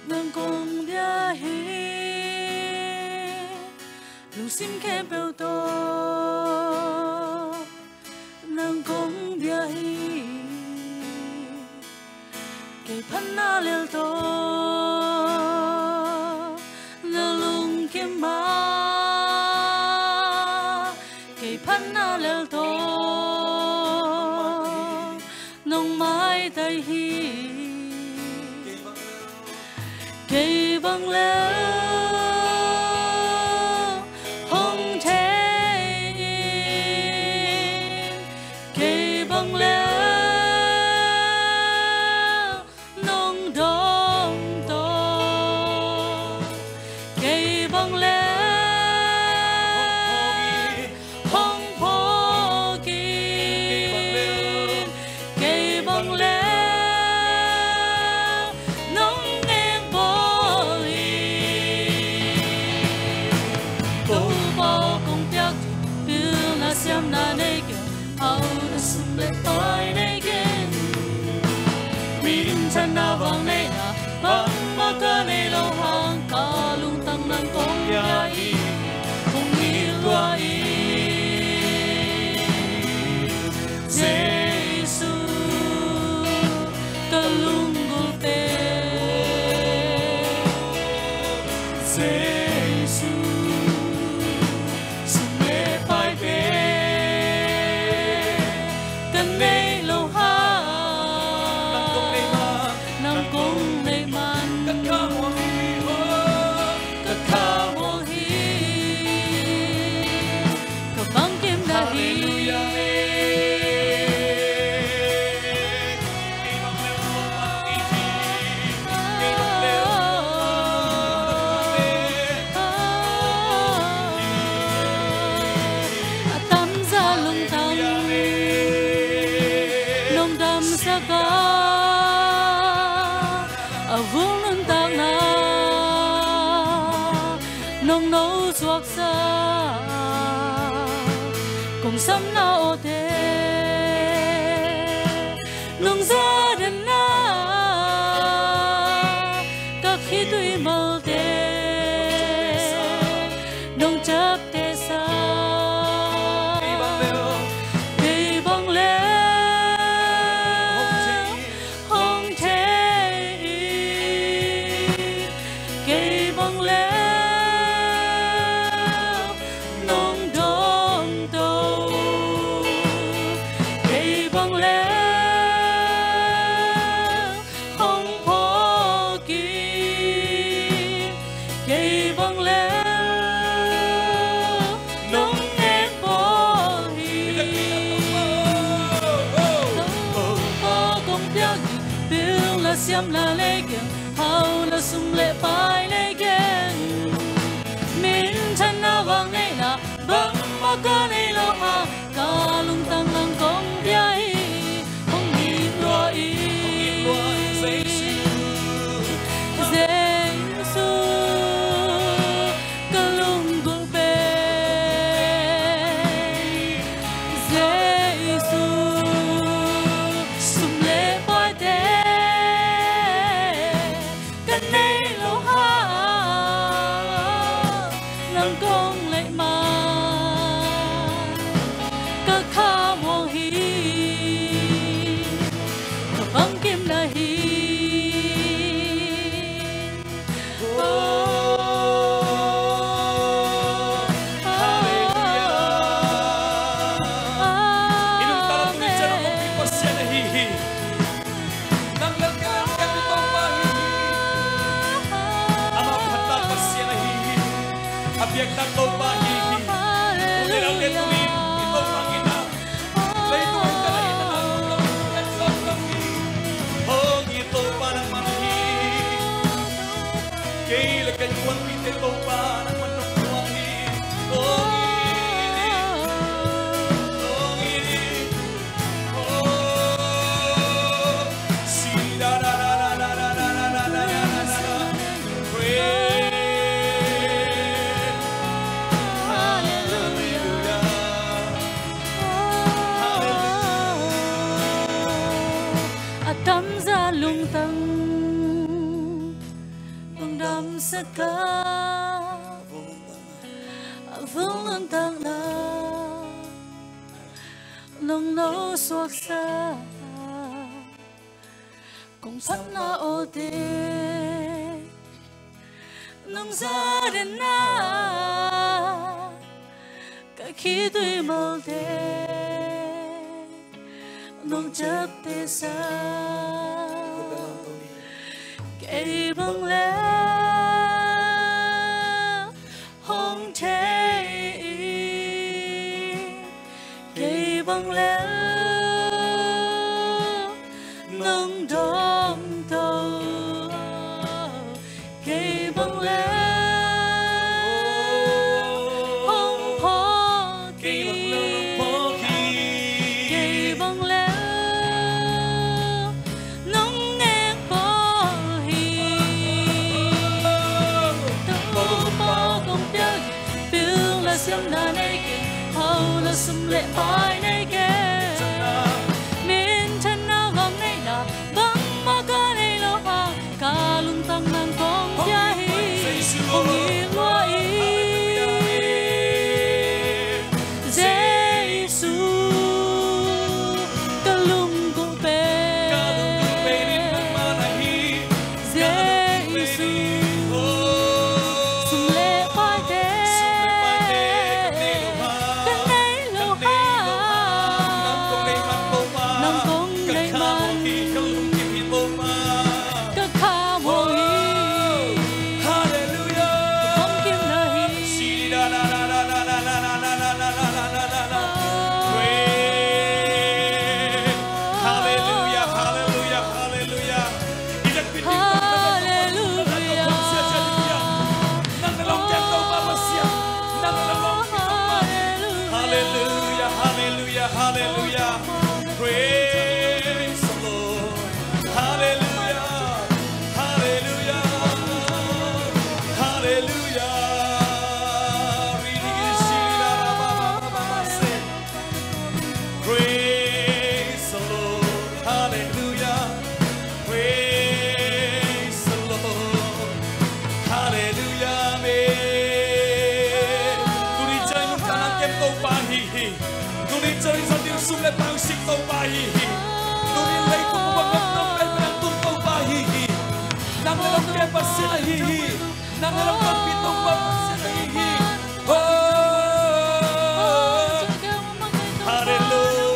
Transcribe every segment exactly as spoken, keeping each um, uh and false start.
Nang kong bia hi, lungsim khempeuh tawh nang kong bia hi. Kei phatna lel tawh na lungkim ma, kei phatna lel tawh nong maitai hi. Kei bang lel hong thei in, kei bang lel nong dawng tawh, kei bang lel hong phawk in, kei bang lel nong nekbawl hi. Topa aw, kong piak pilna siamna nei keng, hauhna sum le pai nei keng. Minthanna vangliatna bangmah ka nei loh hang, ka lungtang nang kong bia hi, kong it lua hi. Jesu, ka lunggulh pen, Jesu, sum le pai pen ka nei loh hang, nang kong nei man, nang kong nei man, ka kha muang hi, oh, ka kha muang hi. Ka bangkimna hi. Halleluia. A tamza lungtang nong damsak a, a vung nuntakna nong nosuaksa, kong samna awte nong zadenna, ka khitui malte nong ciaptehsa, kei bang lel hong thei in, kei bang lel nong dawng tawh, kei bang lel hong phawk in, kei bang lel nong nekbawl hi. Topa kong piak hi, pilna siamna nei keng, hauhna sum le pai nei keng. Minthanna vangliatna bangmah ka nei loh hang, ka lungtang nang kong bia hi, kong it lua hi. Jesu, ka lunggulh pen, Jesu, sum le paite ka nei loh hang, nang kong neih man ka kha muang hi, ka bangkimna hi. Oh, halleluia. I nuntak lam tung i ciang a hong pi Pasian ahi hi. Nang lalkam i Topa hi hi. Amah phatna Pasian ahi hi. A biakna Topa hi hi. Tuni lam le tuni i Topa in a, leitung a hi kal a hi na, nang lam pian sawm lam hi. Hong it Topa nangmah hi. Kei le ka innkuanpihte Topa nangmah nong thuak hi. Hong it hi. Hong it hi. tang nong damsak a, a vung nuntakna nong nosuaksak, kong phatna awte nong zadenna, ka khitui malte nong ciaptehsak. Kei bang leh hong thei in, kei bang leh nong dawmto, kei bang leh hong phawk in, kei bang leh nong nek bawl hi. Topa kong piak ding pilna siamna nei keng, hauhna sum le pai nei keng. Minthanna vangngaihna bangmah ka nei lo hang, ka lungtang nang kong pia hi. Hong it lua in, Jesu, ka lunggulh pen. Jesu, sum le paite ka nei lo hang, nang kong nei man, ka kha muang hi. Ka kha muang hi. Halleluiah. Ka bangkimna hi. Praise. Halleluiah, halleluiah, halleluiah. Halleluiah. Halleluiah, halleluiah, halleluiah. Praise the Lord. Halleluiah, halleluiah, halleluiah. Praise the Lord. Hallelujah. Praise the Lord. Hallelujah. Amen. Tuni ciang nuntakna kem Topa ahi hi. Tuni ciang i zat ding sum le pai hong sik Topa ahi hi. Tuni leitung bup a ngap nong pen pen a tun Topa ahi hi. Nang le nong kem Pasian ahi hi. Nang le nong kem Topa Pasian ahi hi. Oh. Hallelujah.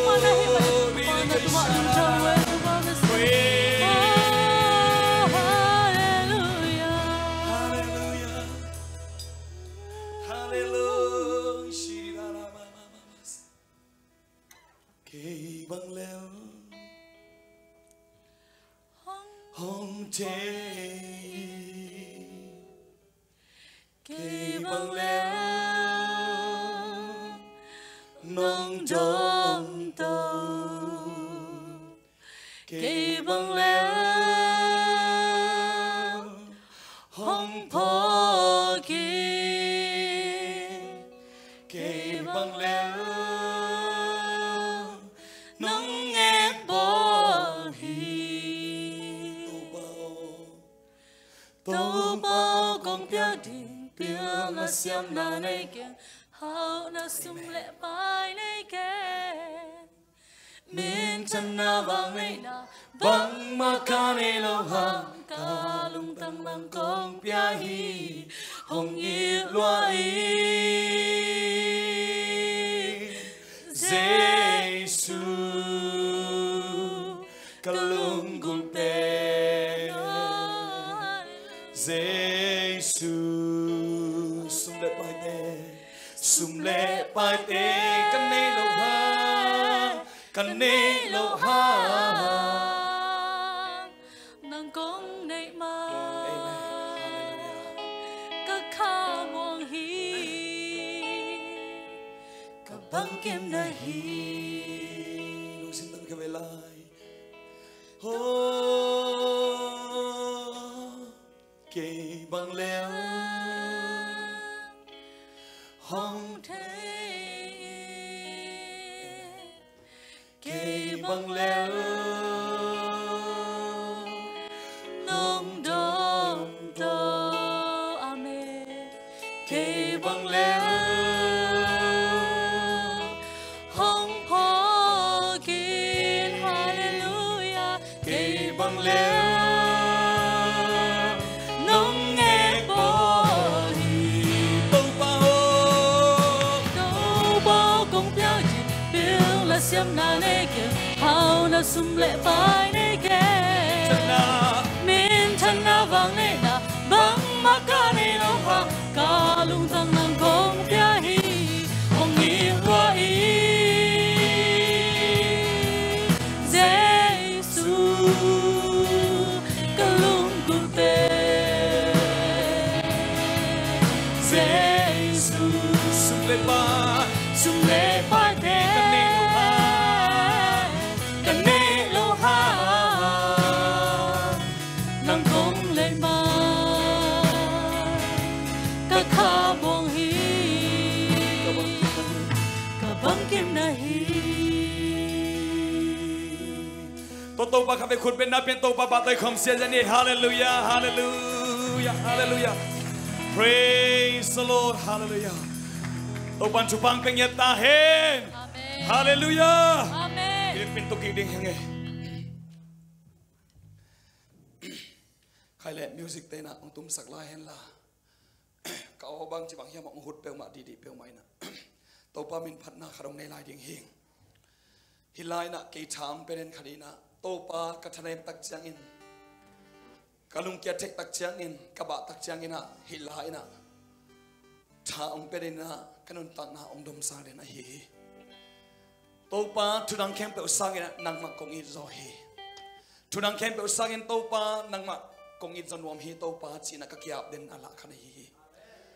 Hallelujah. Hallelujah. Kei bang leh hong thei, kei bang leh nong dawmto, kei bang leh hong phawk in, kei bang leh nong nek bawl hi. Topa aw, Topa aw, kong piak ding pilna siamna nei keng, hauhna sum le pai nei keng. Minthanna vangngaihna bangmah ka nei lo hang, ka lungtang nang kong pia hi. Hong it lua in, Jesu, ka lunggulh pen. Jesu, sum le paite, sum le paite ka nei lo hang, ka nei lo hang, nang kong neih mah. Amen. Hallelujah. Ka kha muang hi, ka bangkimna hi. Lungsim tawh ka ve lai. Oh, kei bang leh hong thei, kei bang leh Sum le pai nei kei. Minthanna, minthanna vang neihna bangmah ka nei lo hang, ka lungtang nang kong pia hi. Hong it lua in Jesu, ka lunggulhte. Jesu, sum le pai, sum le paite ka nei lo hang, ka nei lo hang, nang kong lei man ka kha buang hi. Ka bangkim na hi. Tua Topa khat vei khut bengna pen Topa pahtawi khawm sia zia ni. Halleluiah, halleluiah, halleluiah. Praise the Lord, halleluiah. Topa'n thupha pia ngiat ta hen. Amen. Halleluiah. Amen. I pen tuk kik ding hi ing e. Khai le music te na hong tumsak lai hen la. Ka aw bang ci bang hiam hong hut peuhmah dihdih peuhmah in ah Topa min phatna khat hong nei lai ding hi. Hih lai in ah kei tha hong pia den khat in ah Topa ka thanem tak ciangin, ka lungkia thei tak ciangin, ka bah tak ciangin ah hih lai in ah tha hong pia den in ah ka nuntakna hong domsang den ahi hi. Topa thu dang khempeuh sangin ah nangmah kong it zaw hi. Thu dang khempeuh sangin Topa nangmah kong it zaw nuam hi Topa ci-in ah ka ki-ap den a lah khat ahi hi.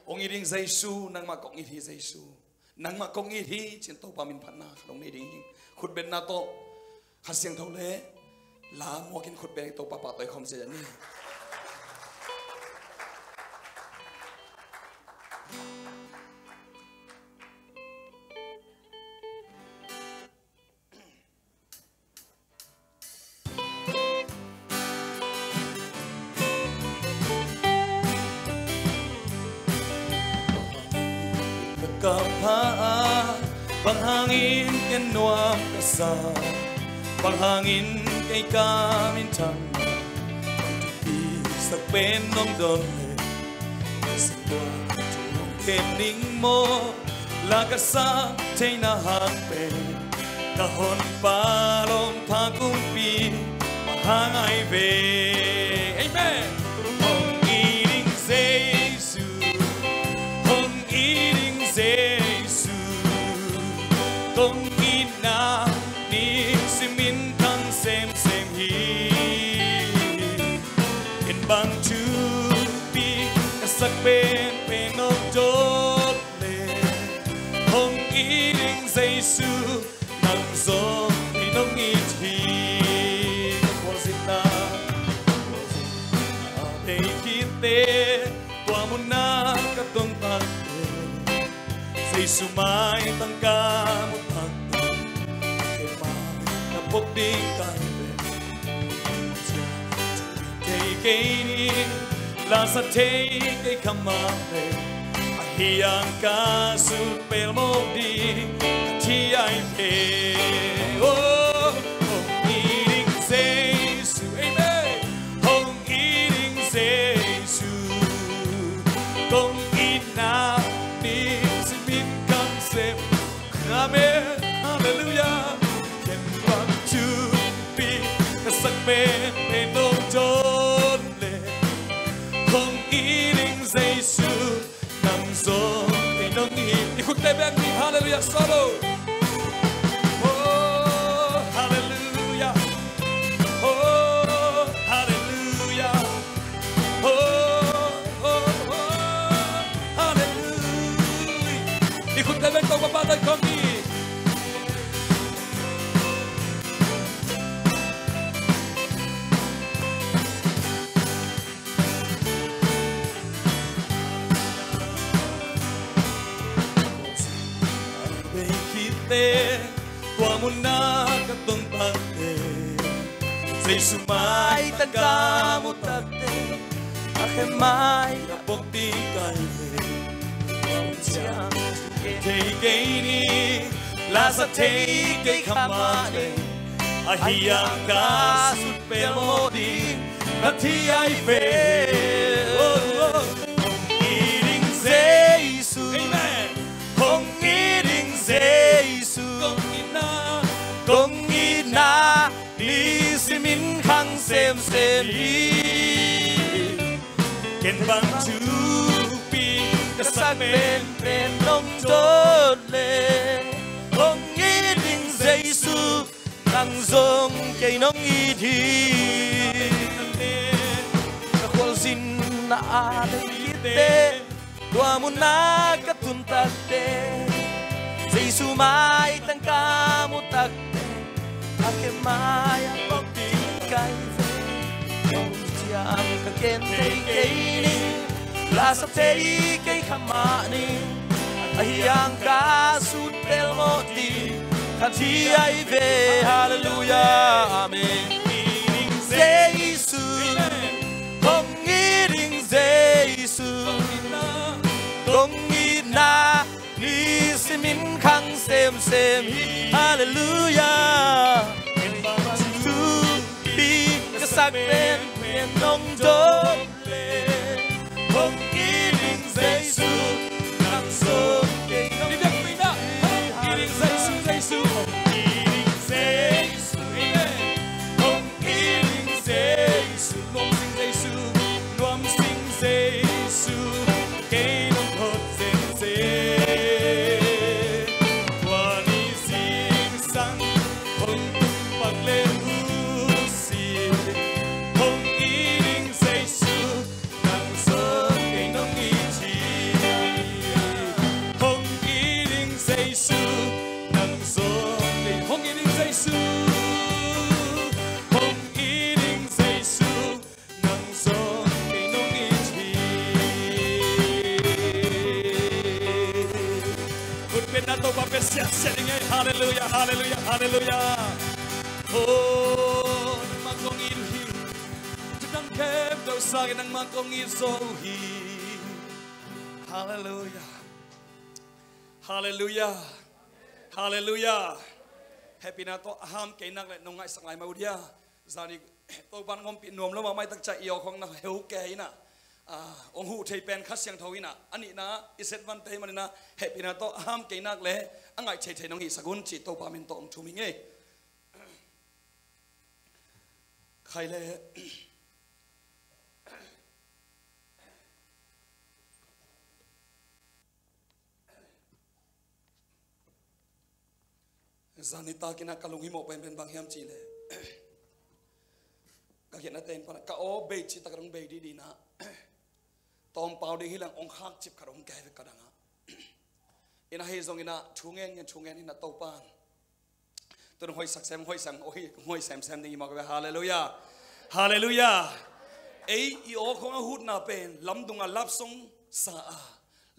Hong it ing Jesu, nangmah kong it hi Jesu. Nangmah kong it hi ci-in Topa min phatna khat hong nei ding hi. Khut bengna tawh Kha Siangtho le la muak in khut beng Topa pahtawi khawm sia ni. Ka kampha ah bang hangin ken nuam ka sa, bang hangin kei ka minthang, bang thupi sak pen nong dawn le, ka singkua thu hong khen ning maw, la ka sak theihna hang pen ka Honpa lawm pha kumpi bang hang ai ve. Amen. Hong it ing Jesu, hong it ing Jesu, kong itna nisim in khang semsem hi. Ken bang thupi ka sak penpen nong dawn le, hong it ing Jesu, nang zong kei nong it hi. Ka khualzinna, khualzinna a bei khitte, tua munah ka tong takteh, Jesu maitang ka mu takteh, kei mai na pok ding ka hi ve. Thei kei ni, la sa thei kei kha mah le, ahi hang ka sut pelmawh ding ka thi ai ve. Oh, hong it ing Jesu, amen. Hong it ing Jesu, kong itna nisim in khang sem. Amen. Halleluiah. Ken bang thupi ka sak penpen nong dawn le, hong it ing Jesu, nang zong kei nong it. I khutte beng ni. Halleluiah. Solo. Oh, halleluiah. Oh, halleluiah. Oh, oh, oh, halleluiah. I khutte beng Topa pahtawi khawm ni. Tua munah ka tong takteh, Jesu maitang ka mu takteh, a khe mai na pok ding ka hi ve. Tua hun ciang thei kei ni, la sa thei kei kha mah le, ahi hang ka sut pelmawh ding ka thi ai ve. Oh, oh. Hong it ing Jesu. Amen. Hong it ing Jesu. Kong itna, kong itna, ni semsem hi. Ken bang thupi ka sak penpen nong dot le, hong it ing Jesu, nang zong kei nong it hi. Ka khualzinna a lei khit pen, tua munah ka tun takte, Jesu maitang ka mu takte, a khe mai-ah kong kingkai ve. Kong ciam ka ken thei kei ning, la sa thei kei kha mah ning, ahi hang ka sut pelmawh ding ka thi ahi ve. Halleluiah, amen. Jesu, hong it ing Jesu, kong itna nisimin khang semsem hi. Halleluiah. Thupi ka sak penpen nong dot le, hong it ing Jesu, nang zong kei nong it hi. Hong it ing Jesu, Jesu, hong it ing Jesu. Amen. Hong it ing Jesu, nuam sing Jesu, nuam sing Jesu, kei nong thot zenzen. Tua ni zingsang hong tung pak le uh si, hong it ing Jesu, nang zong kei nong it hi. Hong it ing Jesu, nang zong kei, hong it ing Jesu, hong it ing Jesu, nang zong kei nong it hi. Khut beng na Topa bia siasia ding ei. Halleluiah, halleluiah, halleluiah. Oh, nangmah kong it hi. Thudang khempeuh sangin nangmah kong it zo hi. Halleluiah. Halleluiah. Halleluiah. Hehpihna tawh a ham kei nak le nong ngaihsak lai mah uh dia. Zani Topa nong ompih nuam lo mahmah i tak ciang i aw khawng na heu kei inah, ah, hong huh thei pen Kha Siangtho inah, a nihna i set vante hih maninah hehpihna tawh a ham kei nak le a ngaih thei thei nong hihsak un ci Topa min tawh hong thum hi ngei. Khai le Zani takinah ka lunghimawh penpen bang hiam cihleh, ka khiatna ten panah ka aw bei cih takah dong bei dih dinah, tawmpau ding hi lang ong khak cip khat om kei ve ka dangah. Inah hi zonginah thu ngen ngen thu ngen inah Topan tun hoihsak sem hoihsam, hoih, hoih semsem ding hi mawk ve. Halleluiah. Halleluiah. Ei i aw khawng a hutna pen lamdungah lapsong sa a,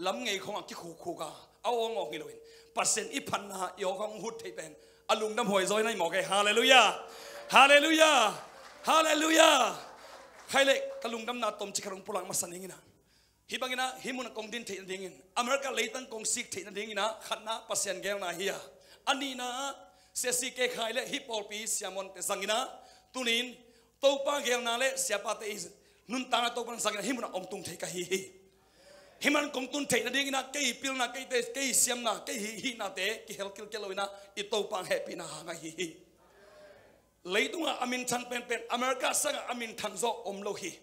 lam ngei khawngah kikhukkhuk a, a awngawng hi loin Pasian i phatna i aw khawng hut thei pen a lungdam huai zaw hi na hi mawk ei. Halleluiah. Halleluiah. Halleluiah. Khai le ka lungdamna tomcik khat hong pulak masa ning inah. Hih banginah hih munah kong din theih nadingin, America leitang kong sik theih nadinginah khatna Pasian geelna hi a, a nihna ah siasi kekhai le hih pawlpi siamonte zanginah tunin Topa geelna le siapate i nuntakna Topa nang zanginah hih munah ong tung thei ka hi hi. Hih man kong tun theih nadinginah kei pilna, keite, kei siamna, kei hih hihnate kihel kilkel loinah i Topa hehpihna hang ahi hi. Leitungah a minthang penpen America sangah a minthang zaw om lo hi.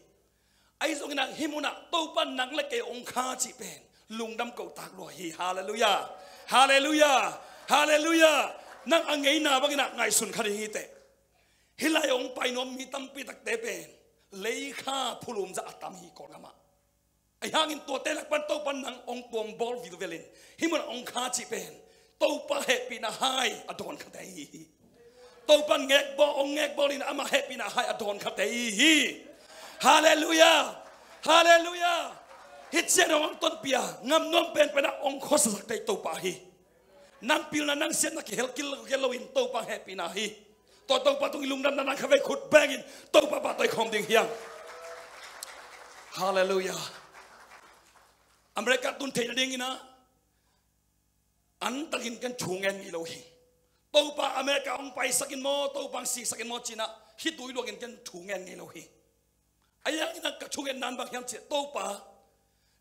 Ahi zonginah hih munah Topa nang le kei ong kha cih pen lungdam kohtak lua hi. Halleluiah. Halleluiah. Halleluiah. Nang a ngeina banginah ngaihsun kha ding hi teh. Hih lai ong pai nuam mi tampi takte pen leikha phulum zah a tam hi Kawlgamah. Ahi hangin tuate lak pan Topa nang ong tuam bawl vilvelin hih munah ong kha cih pen Topa hehpihna hai a dawn khate ahi hi. Topa ngekbawl, ong ngekbawlin amah hehpihna hai a dawn khate ahi hi. Halleluiah. Halleluiah. Hih ciang dong ong tonpih a ngam nuam penpenah ong khuasasak thei Topa hi. Nang pilna nang siamna kihel kilkel loin Topa hehpihna hi. Tua Topa tung i lungdamna nang kha vei khut bengin Topa pahtawi khawm ding hiang. Halleluiah. America tun theih nadinginah antakin ken thu ngen ngei lo hi. Topa America hong paisakin maw, Topa hong siksakin maw cinah hih tui luangin ken thu ngen ngei lo hi. Ahi hanginah ka thungetna in bang hiam ciah, Topa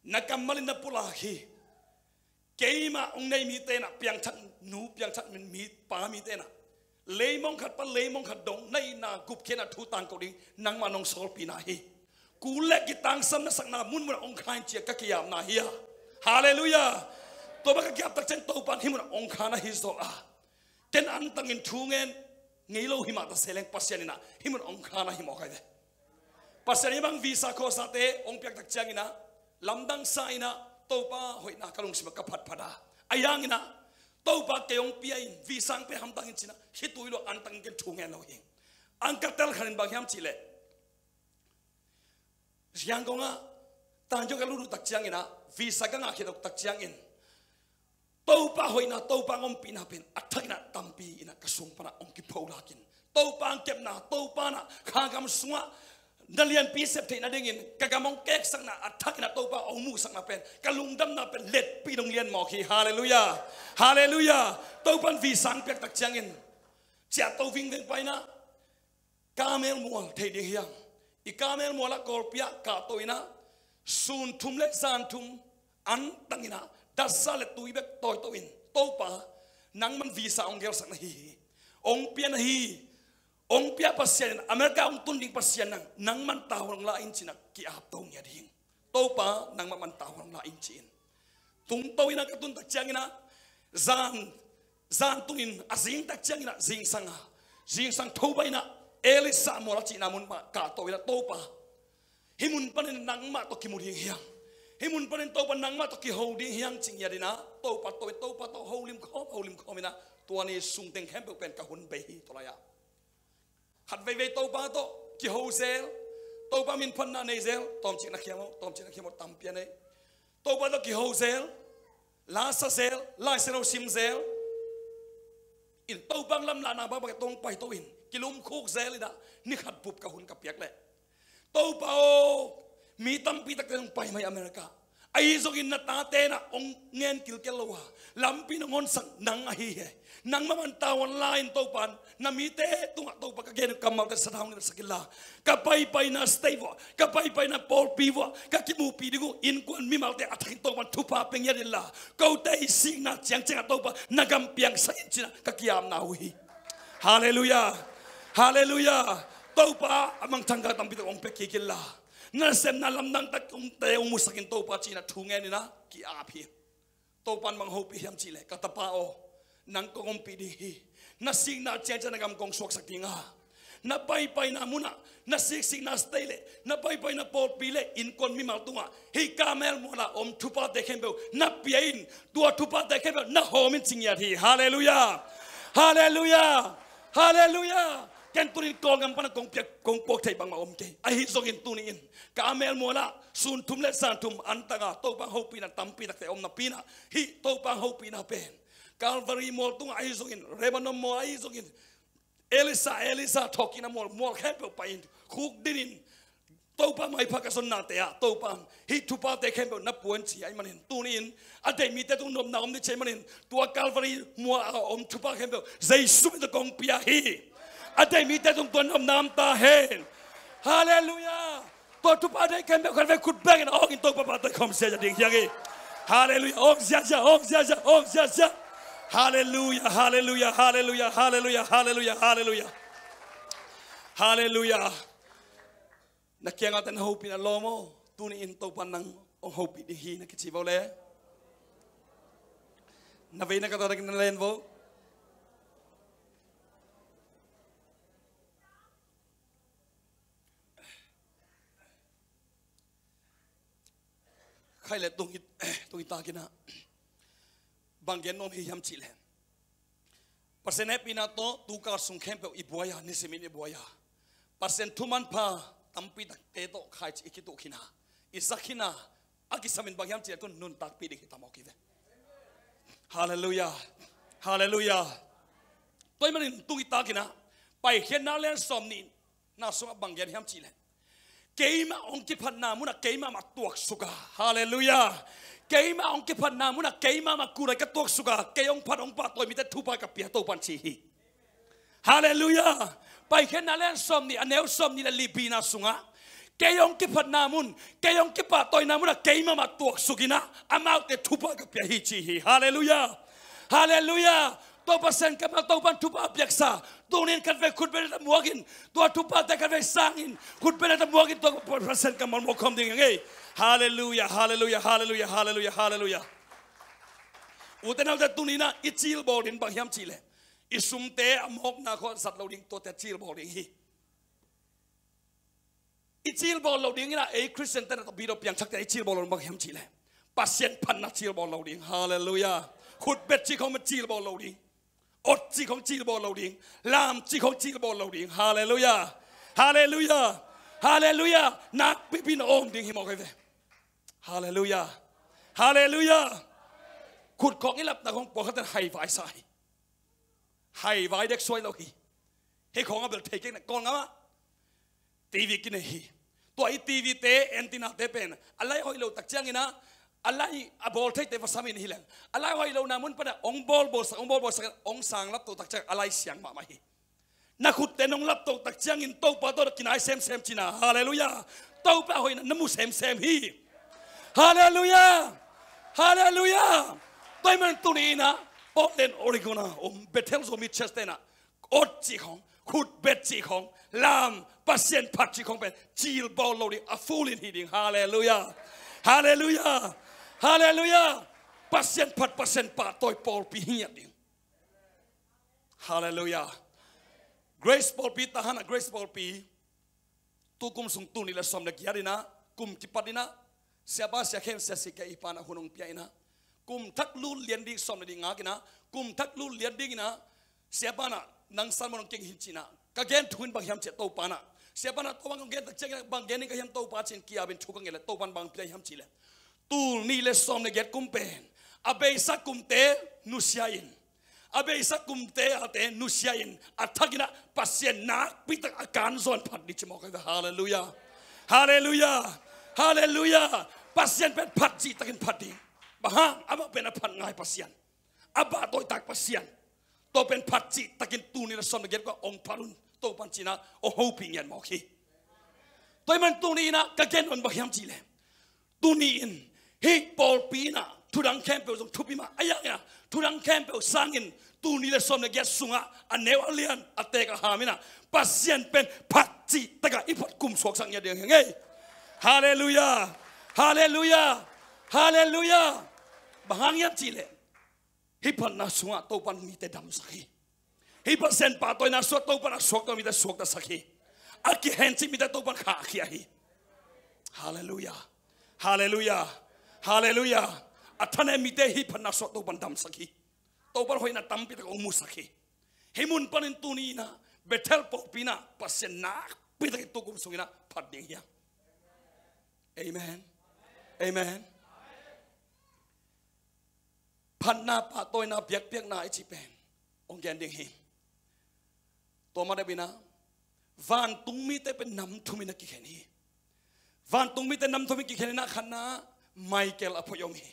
na kammalin na pulak hi. Keimah hong nei mite inah piangthak nu, piangthak mi, pa mite inah Leimong khat pan leimong khat dong na itna gupkhiatna thu tangko ding nangmah nong sawlpihna hi. Kul le kitangsam na sakna munmunah hong kha in ci-a ka kiapna hi a. Halleluiah. Tua bang ka kiap tak ciang Topa in hih munah hong kha na hi zaw a. Ken antangin thu ngen ngei lo hi mah ta se leng Pasian in ah hih munah hong kha na hi mawk hi ve. Pasian in bang visa khawsate hong piak tak ciangin ah lamdang sa in ah Topa hoihna ka lungsimah ka phatphat a. Ahi hangin ah Topa kei hong pia in visa hong pia hamtang in ci-in ah hih tui lo antangin ken thu ngen lo hi. Ang ka tel khat in bang hiam cih leh Yangon ah tanjo ka lut uh tak ciangin ah visa ka ngah khit uh tak ciangin Topa hoihna, Topa hong ompihna pen a thakin ah tampi in ah ka sung pan ah hong kipho lakin Topa hong kepna, Topa in ah kha gam sungah na lianpi sep theih nadingin ka gam hong keksakna a thakin ah Topa hong muhsakna pen ka lungdamna pen letpih dong lian mawk hi. Halleluiah. Halleluiah. Topa in visa hong piak tak ciangin ciahto vingveng pah in ah Kamel mual thei ding hiam? I kamel mual ah Kawlpi ah kahto in ah sun thum le zan thum antang in ah datsa le tui bek tawito in Topa nangman visa hong gelsak na hi hi. Hong pia na hi. Hong pia Pasian in America hong tun ding Pasian nang nangman tavuan hong la in ci-in ah ki-ap to ngiat hi. Topa nangmah man tavuan hong la in ci-in tungto in ah ka tun tak ciangin ah zan zan tungin a zing tak ciangin ah zingsang a zingsang tho bah in ah Elisha mual a cihna mun mah kahto in ah Topa hih mun panin nangmah tawh kimu ding hiam? Hih mun panin Topa nangmah tawh kiho ding hiam ci ngiat in ah Topa tawh Topa tawh holim khawm holim khawm in ah tua ni sung teng khempeuh pen ka hun bei hi tua lai ah. Khat veivei Topa tawh kiho zel, Topa min phatna nei zel, tawmcik na khiam aw, tawmcik na khiam aw, tampi a nei. Topa tawh kiho zel, la sa zel, Lai Siangtho sim zel. In Topa lamlahna bang bang tawh hong paito in kilumkhuk zel in ah ni khat bup ka hun ka piak leh Topa aw, mi tampi takte hong pai mai America. Ahi zongin na tate in ah hong ngen kilkel lo a lampi in hong honsak nang ahi hi. Nangmah man tavuan la in Topa in na mite tungah Topa ka gen uh kammalte sathau ngetsak inla ka paipaina state vuah ka paipaina pawlpi vuah ka kimuhpih ding uh innkuan mimalte a thakin Topa in thupha pia ngiat inla kote i sikna ciangciang ah Topa na gam piangsak in ci-in ah ka ki-apna uh hi. Halleluiah. Halleluiah. Topa a mangthang ka tampi tak hong pia kik inla na nasepna lamdang tak hong te hong musak in Topa ci-in ah thu ngen in ah ki-ap hi. Topa in bang hopih hiam cih leh ka tapa aw, nang kong ompih ding hi. Na sikna ciangciang na gam kong suaksak ding a na paipaina munah na siksikna state le na paipaina pawlpi le innkuan mimal tungah hih kamel mual ah om thuphate khempeuh na pia in tua thuphate khempeuh na hawm in ci ngiat hi. Halleluiah. Halleluiah. Halleluiah. Ken tuni-in Kawlgam pan a kong piak kong puak thei bangmah om kei. Ahi zongin tuni-in kamel mual ah sun thum le zan thum antang a Topa hopihna tampi takte om napi in ah hih Topa hopihna pen Calvary mual tungah ahi zongin Lebanon mual ahi zongin Elisha Elisha thawhkikna mual mual khempeuh pai in khukdin in Topa maipha ka zonnate ah Topa in hih thuphate khempeuh na pua in ci ahih manin tuni-in a deih mite tung nopna om ding ci ahih manin tua Calvary mual a om thupha khempeuh Jesu min tawh kong pia hi. A deih mite tung tua nopna om ta hen. Halleluiah. Tua thupha deih khempeuh khat vei khut bengin awng in Topa pahtawi khawm ziazia ding hi hang hi. Halleluiah. Awng ziazia awng ziazia awng ziazia. Halleluiah. Halleluiah. Halleluiah. Halleluiah. Halleluiah. Halleluiah. Halleluiah. Na kiangah te na hopih na lawm aw. Tuni-in Topa nang hong hopih ding hi na kici vo le na vei na ka tawh na len vo. Khai le tung i tung i takin ah bang gen nuam hi hiam cih leh Pasian hehpihna tawh tu kal sung khempeuh i buai a nisimin i buai a Pasian thu manpha tampi takte tawh khaici i kituh khin a i za khin a a kisamin bang hiam cih leh tun nuntakpih ding hi ta mawk hi ve. Halleluiah. Halleluiah. Tua ahih manin tung i takin ah Paikhiatna lian sawm nihna sungah bang gen hiam cih leh keimah hong kiphatna munah keimah mah tuaksuk a. Halleluiah. Keimah hong kiphatna munah keimah mah kulai ka tuaksuk a kei hong phat hong pahtawi mite thupha ka pia Topa in ci hi. Halleluiah. Paikhiatna lian sawm nih a neu sawm nih le li bina sungah kei hong kiphatna mun kei hong kipahtawina munah keimah mah tuaksuk in ah amaute thupha ka pia hi ci hi. Halleluiah. Halleluiah. Topa Pasian kammal, Topa in thupha piaksa. Tuni in khatvei khutbetna muakin, tua thuphate khatvei sangin, khutbetna muakin, tua Pasian kammal muak khawm ding hi ing ei. Halleluiah, halleluiah, halleluiah, halleluiah, halleluiah. Ute naute, tuni in ah i cilbawl ding bang hiam cih leh, i sumte a mawkna khawng zat lo ding, tuate cilbawl ding hi. I cilbawl lo ding in ah, ei Khristian te na, tawh bit tawh piangthakte i cilbawl lo ding bang hiam cih leh, Pasian phatna cilbawl lo ding. Halleluiah. Khutbet cih khawng bek cilbawl lo ding. Ot cih khawng cilbawl lo ding. Lam cih khawng cilbawl lo ding. Halleluiah. Halleluiah. Halleluiah. Nakpipi in a om ding hi mawk hi ve. Halleluiah. Halleluiah. Khut khawng i lapna khawng pawlkhat in haivai sa hi. Haivai dek suai lo hi. Hih khawng a bel thei kei na, Kawlgam ah TV kinei hi. Tua i TV te, antenna te pen a lai hoih lo tak ciangin ah, a lai a bawl theite va sam in hi leng, a lai hoih lo na mun pan ah hong bawl bawlsak, hong bawl bawlsak, hong sang lapto tak ciang a lai siang mahmah hi. Na khutte nong lapto tak ciangin Topa tawh na kinai semsem cihna. Halleluiah. Topa hoihna na mu semsem hi. Halleluiah. Halleluiah. Tua ahih manin tuni in ah Portland, Oregon a om Bethel Zomi Church te in ah ot cih khawng, khutbet cih khawng, lam, Pasian phat cih khawng pen cilbawl lo ding, a full in hi ding. Halleluiah. Halleluiah. Halleluiah. Pasian phat, Pasian pahtawi pawlpi hi ngiat ding. Halleluiah. Grace pawlpi, Tahan a Grace pawlpi, tu kum sung tul nih le sawm le giat in ah, kum kipat in ah, siapa, sia khem, sia si kei pa in ah hun hong pia in ah, kum thak lut lian ding sawm le nih ngak in ah, kum thak lut lian ding in ah, siapa in ah nang sermon hong keng hi ci in ah, ka gen thu in bang hiam cih leh Topa in ah, siapa in ah Topa hong gen tak ciangin ah, bang gen ding ka hiam Topa ci in ki-ap in thu ka nget leh Topa in bang pia hiam cih leh, tul nih le sawm le giat kum pen a beisa kumte nusia in, a beisa kumte ate nusia in, a thak in ah Pasian nakpi tak a kan zaw in phat ding ci mawk hi ve. Halleluiah. Halleluiah. Halleluiah. Pasian pen phat cih takin phat ding. Bang hang? Amah pen a phat ngai Pasian, a pahtawi tak Pasian. Tua pen phat cih takin tul nih le sawm le giat kua hong phat un, Topa in ci in ah hong hopih ngiat mawk hi. Tua ahih manin tuni in ah ka gen un bang hiam cih leh, tuni in hih pawlpi in ah thudang khempeuh zong thupi mah a, ahi zongin ah thudang khempeuh sangin tul nih le sawm le giat sungah a neu a lian, a teek a ham in ah Pasian pen phat cih tak ah i phat kum suaksak ngiat ding hi ing ei. Halleluiah. Halleluiah. Halleluiah. Bang hang hiam cih leh, hih phatna sungah Topa in mite damsak hi. Hih Pasian pahtawina sungah Topa in a suakta mite suaktasak hi. A kihencip mite Topa in khahkhia hi. Halleluiah. Halleluiah. Halleluiah. A thanem mite hih phatna sungah Topa in damsak hi. Topa in hoihna tampi tak hong musak hi. Hih mun panin tuni in ah Bethel pawlpi in ah Pasian nakpi takin tu kum sung in ah phat ding hi hang. Amen. Amen. Phatna, pahtawina, biakpiakna i cih pen hong gen ding hi. Tua ma deuh in ah, vantung mite pen nam thum in a kikhen hi. Vantung mite nam thum in kikhen in ah, khatna Michael a phoih om hi.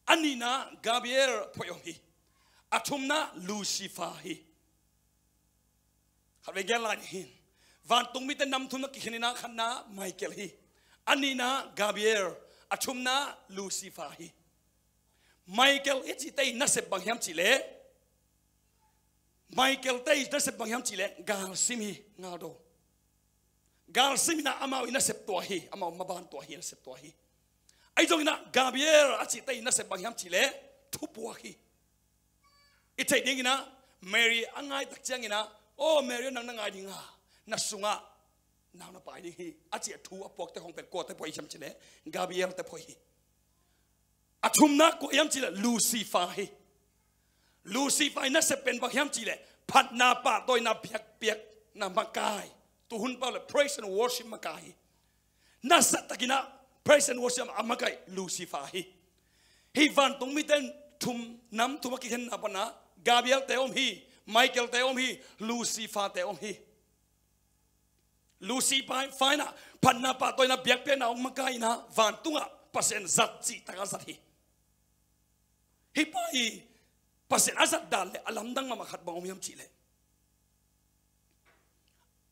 A nihna Gabriel a phoih om hi. A thumna Lucifer hi. Khatvei gen lai ni hi. Vantung mite nam thum in a kikhen in ah, khatna Michael hi. A nihna Gabriel. A thumna Lucifer hi. Michael i cihte i nasep bang hiam cih leh, Michael te i nasep bang hiam cih leh, galsim hi, ngaldo. Galsim in ah amau i nasep tua hi, amau maban tua hi, nasep tua hi. Ahi zongin ah Gabriel a cihte i nasep bang hiam cih leh, thupuak hi. I theih ding in ah, Mary a ngai tak ciangin ah, "Aw Mary, nang na ngai ding a, na sungah nau na pai ding hi," a cih a thu a puakte khawng pen kuate phoih hiam cih leh, Gabriel te phoih hi. A thumna kua hiam cih leh, Lucifer hi. Lucifer i nasep pen bang hiam cih leh, phatna, pahtawina, biakpiakna makai. Tuhun pau leh praise and worship makai hi. Nasa takin ah praise and worship a makai Lucifer hi. Hih vantung mite thum, nam thum a kikhenna pan ah, Gabriel te om hi, Michael te om hi, Lucifer te om hi. Lucifer in ah phatna, pahtawina, biakpiakna hong makai in ah, vantungah Pasian zat cih tak a zat hi. Hih pa i Pasian a zat dan leh a lamdang mahmah khat bang om hiam cih leh,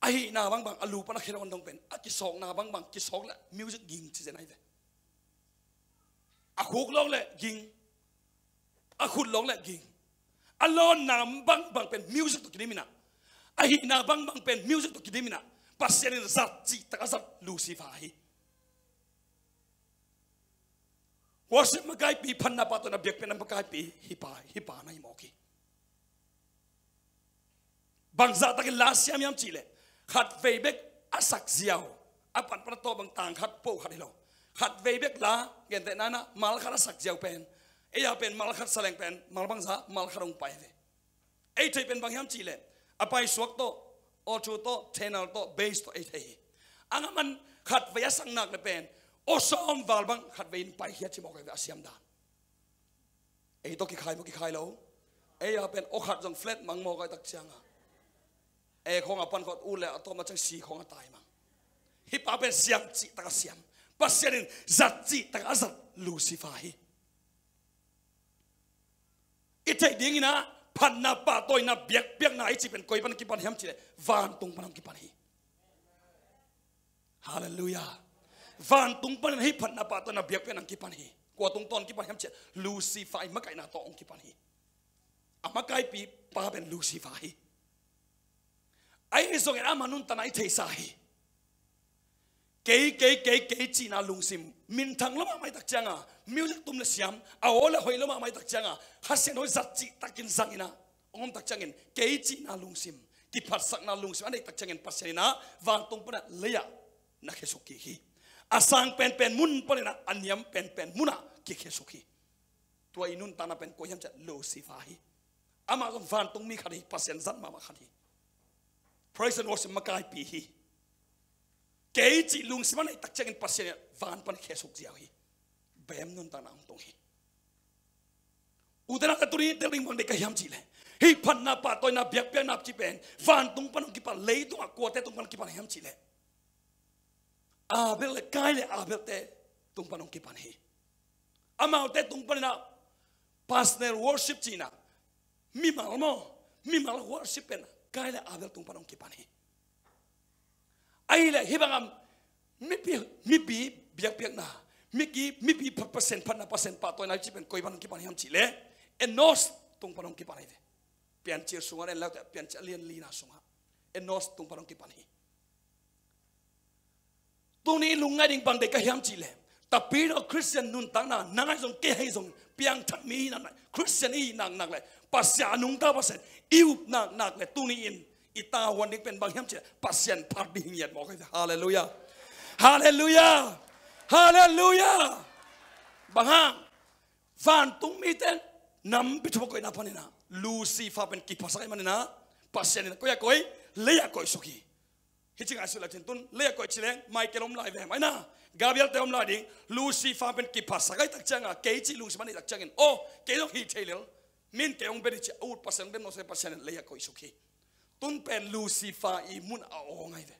a hihna bangbang, a lu pan a khe lo an dong pen, a kisawkna bangbang, kisawk leh music ging ci zen ahi ve. A khuk lawk leh ging, a khut lawk leh ging, A lawnna bangbang pen music tawh kidim in ah, a hihna bangbang pen music tawh kidim in ah, Pasian in zat cihtak a zat Lucifer hi. Worship makaipi, phatna pahtawina biakpiakna makaipi, hih pa, hih pa na hi mawk hi. Bangzahtakin la siam hiam cihleh, khatvei bek a sak ziau, a panpan a tawh bang tang khat po khat hi lo. Khatvei bek la, gentehna in ah mal khat a sak ziau pen, ei a pen mal khat sa leng pen mal bangzah, mal khat hong pai ve. Ei thei pen bang hiam cihleh, a paisuak tawh, alto tawh, tenor tawh, bass tawh ei thei hi. A ngaman khatvei a sak nak le pen aw sawm val bang khatvei in paikhia ci mawk ahi ve a siam dan. Ei tawh kikhai maw, kikhai lo? Ei a pen aw khat zong flat mang mawk ahi tak cianga, ei khawng a pan khawng ut le a tawm a ciang si khawng a tai mang. Hih pa pen siam cihtak a siam, Pasian in zat cihtak a zat Lucifer hi. I theih dingin ah, phatna pahtawina biakpiakna i cih pen koi pan kipan hiam cihleh, vantung pan hong kipan hi. Halleluiah. Vantung panin hih phatna pahtawina biakpiakna hong kipan hi. Kua tungtawn kipan hiam cihleh, Lucifer i makaihna tawh hong kipan hi. A makaipi pa pen Lucifer hi. Ahi zongin ama nuntakna i theisa hi. Kei, kei, kei, kei cihna lungsim, minthang lo mahmah i tak cianga, music tum le siam, a aw le hoih lo mahmah i tak cianga, Kha Siangtho zat cihtakin zangin ah hong om tak ciangin, kei cihna lungsim, kiphatsakna lungsim a neih tak ciangin Pasian in ah vantung panin ah lei-ah na khiasuk kik hi. A sang penpen mun panin ah, a niam penpen munah kikhiasuk hi. Tua i nuntakna pen kua hiam cihleh, Lucifer hi. Amah zong vantungmi khat hi, Pasian zat mahmah khat hi. Praise and worship makaipi hi. Kei cih lungsim a neih tak ciangin Pasian in van pan khiasuk ziau hi. Bem nuntakna hong tung hi. Ute naute, tuni tel ding bang deih ka hiam cihleh, hih phatna pahtawina biakpiakna cih pen vantung pan hong kipan, leitungah kuate tung pan kipan hiam cihleh, Abel le Kain le Abel-te tung pan hong kipan hi. Amaute tung panin ah personal worship cihna, mimal maw, mimal worship pen Kain le Abel tung pan hong kipan hi. Ahih leh hih bangah mipi, mipi biakpiakna, mipi, mipi pha-, Pasian phatna, Pasian pahtawina cih pen koi pan hong kipan hiam cihleh, Enos tung pan hong kipan hi ve. Piancil sungah en leute, Piancil a lian lina sungah Enos tung pan hong kipan hi. Tuni lungngaih ding bang deih ka hiam cihleh, tapidaw Khristian nuntakna, nang ahi zong kei ahi zong, piangthak mi i hih naknak, Khristian i hih naknak le Pasian a nungta Pasian i up naknak le tuni in i tavuan ding pen bang hiam cihleh, Pasian phat ding hi ngiat mawk hi ve. Halleluiah. Halleluiah. Halleluiah. Bang hang? Vantung mite nampi thupha koihna panin ah Lucifer pen kiphasak ahih manin ah, Pasian in koi-ah koi, lei-ah koihsuk hi. Hih ci ngaihsut le cin, tun lei-ah koih ci leng Michael om lai ve, mai na, Gabriel-te om lai ding. Lucifer pen kiphasak ahih tak cianga, kei cih lungsim a neih tak ciangin, aw, kei zong hih thei lel, min kei hong bia ding ci a ut Pasian hong dem nuam se, Pasian in lei-ah koihsuk hi. Tun pen Lucifer i mun a awng ahi ve.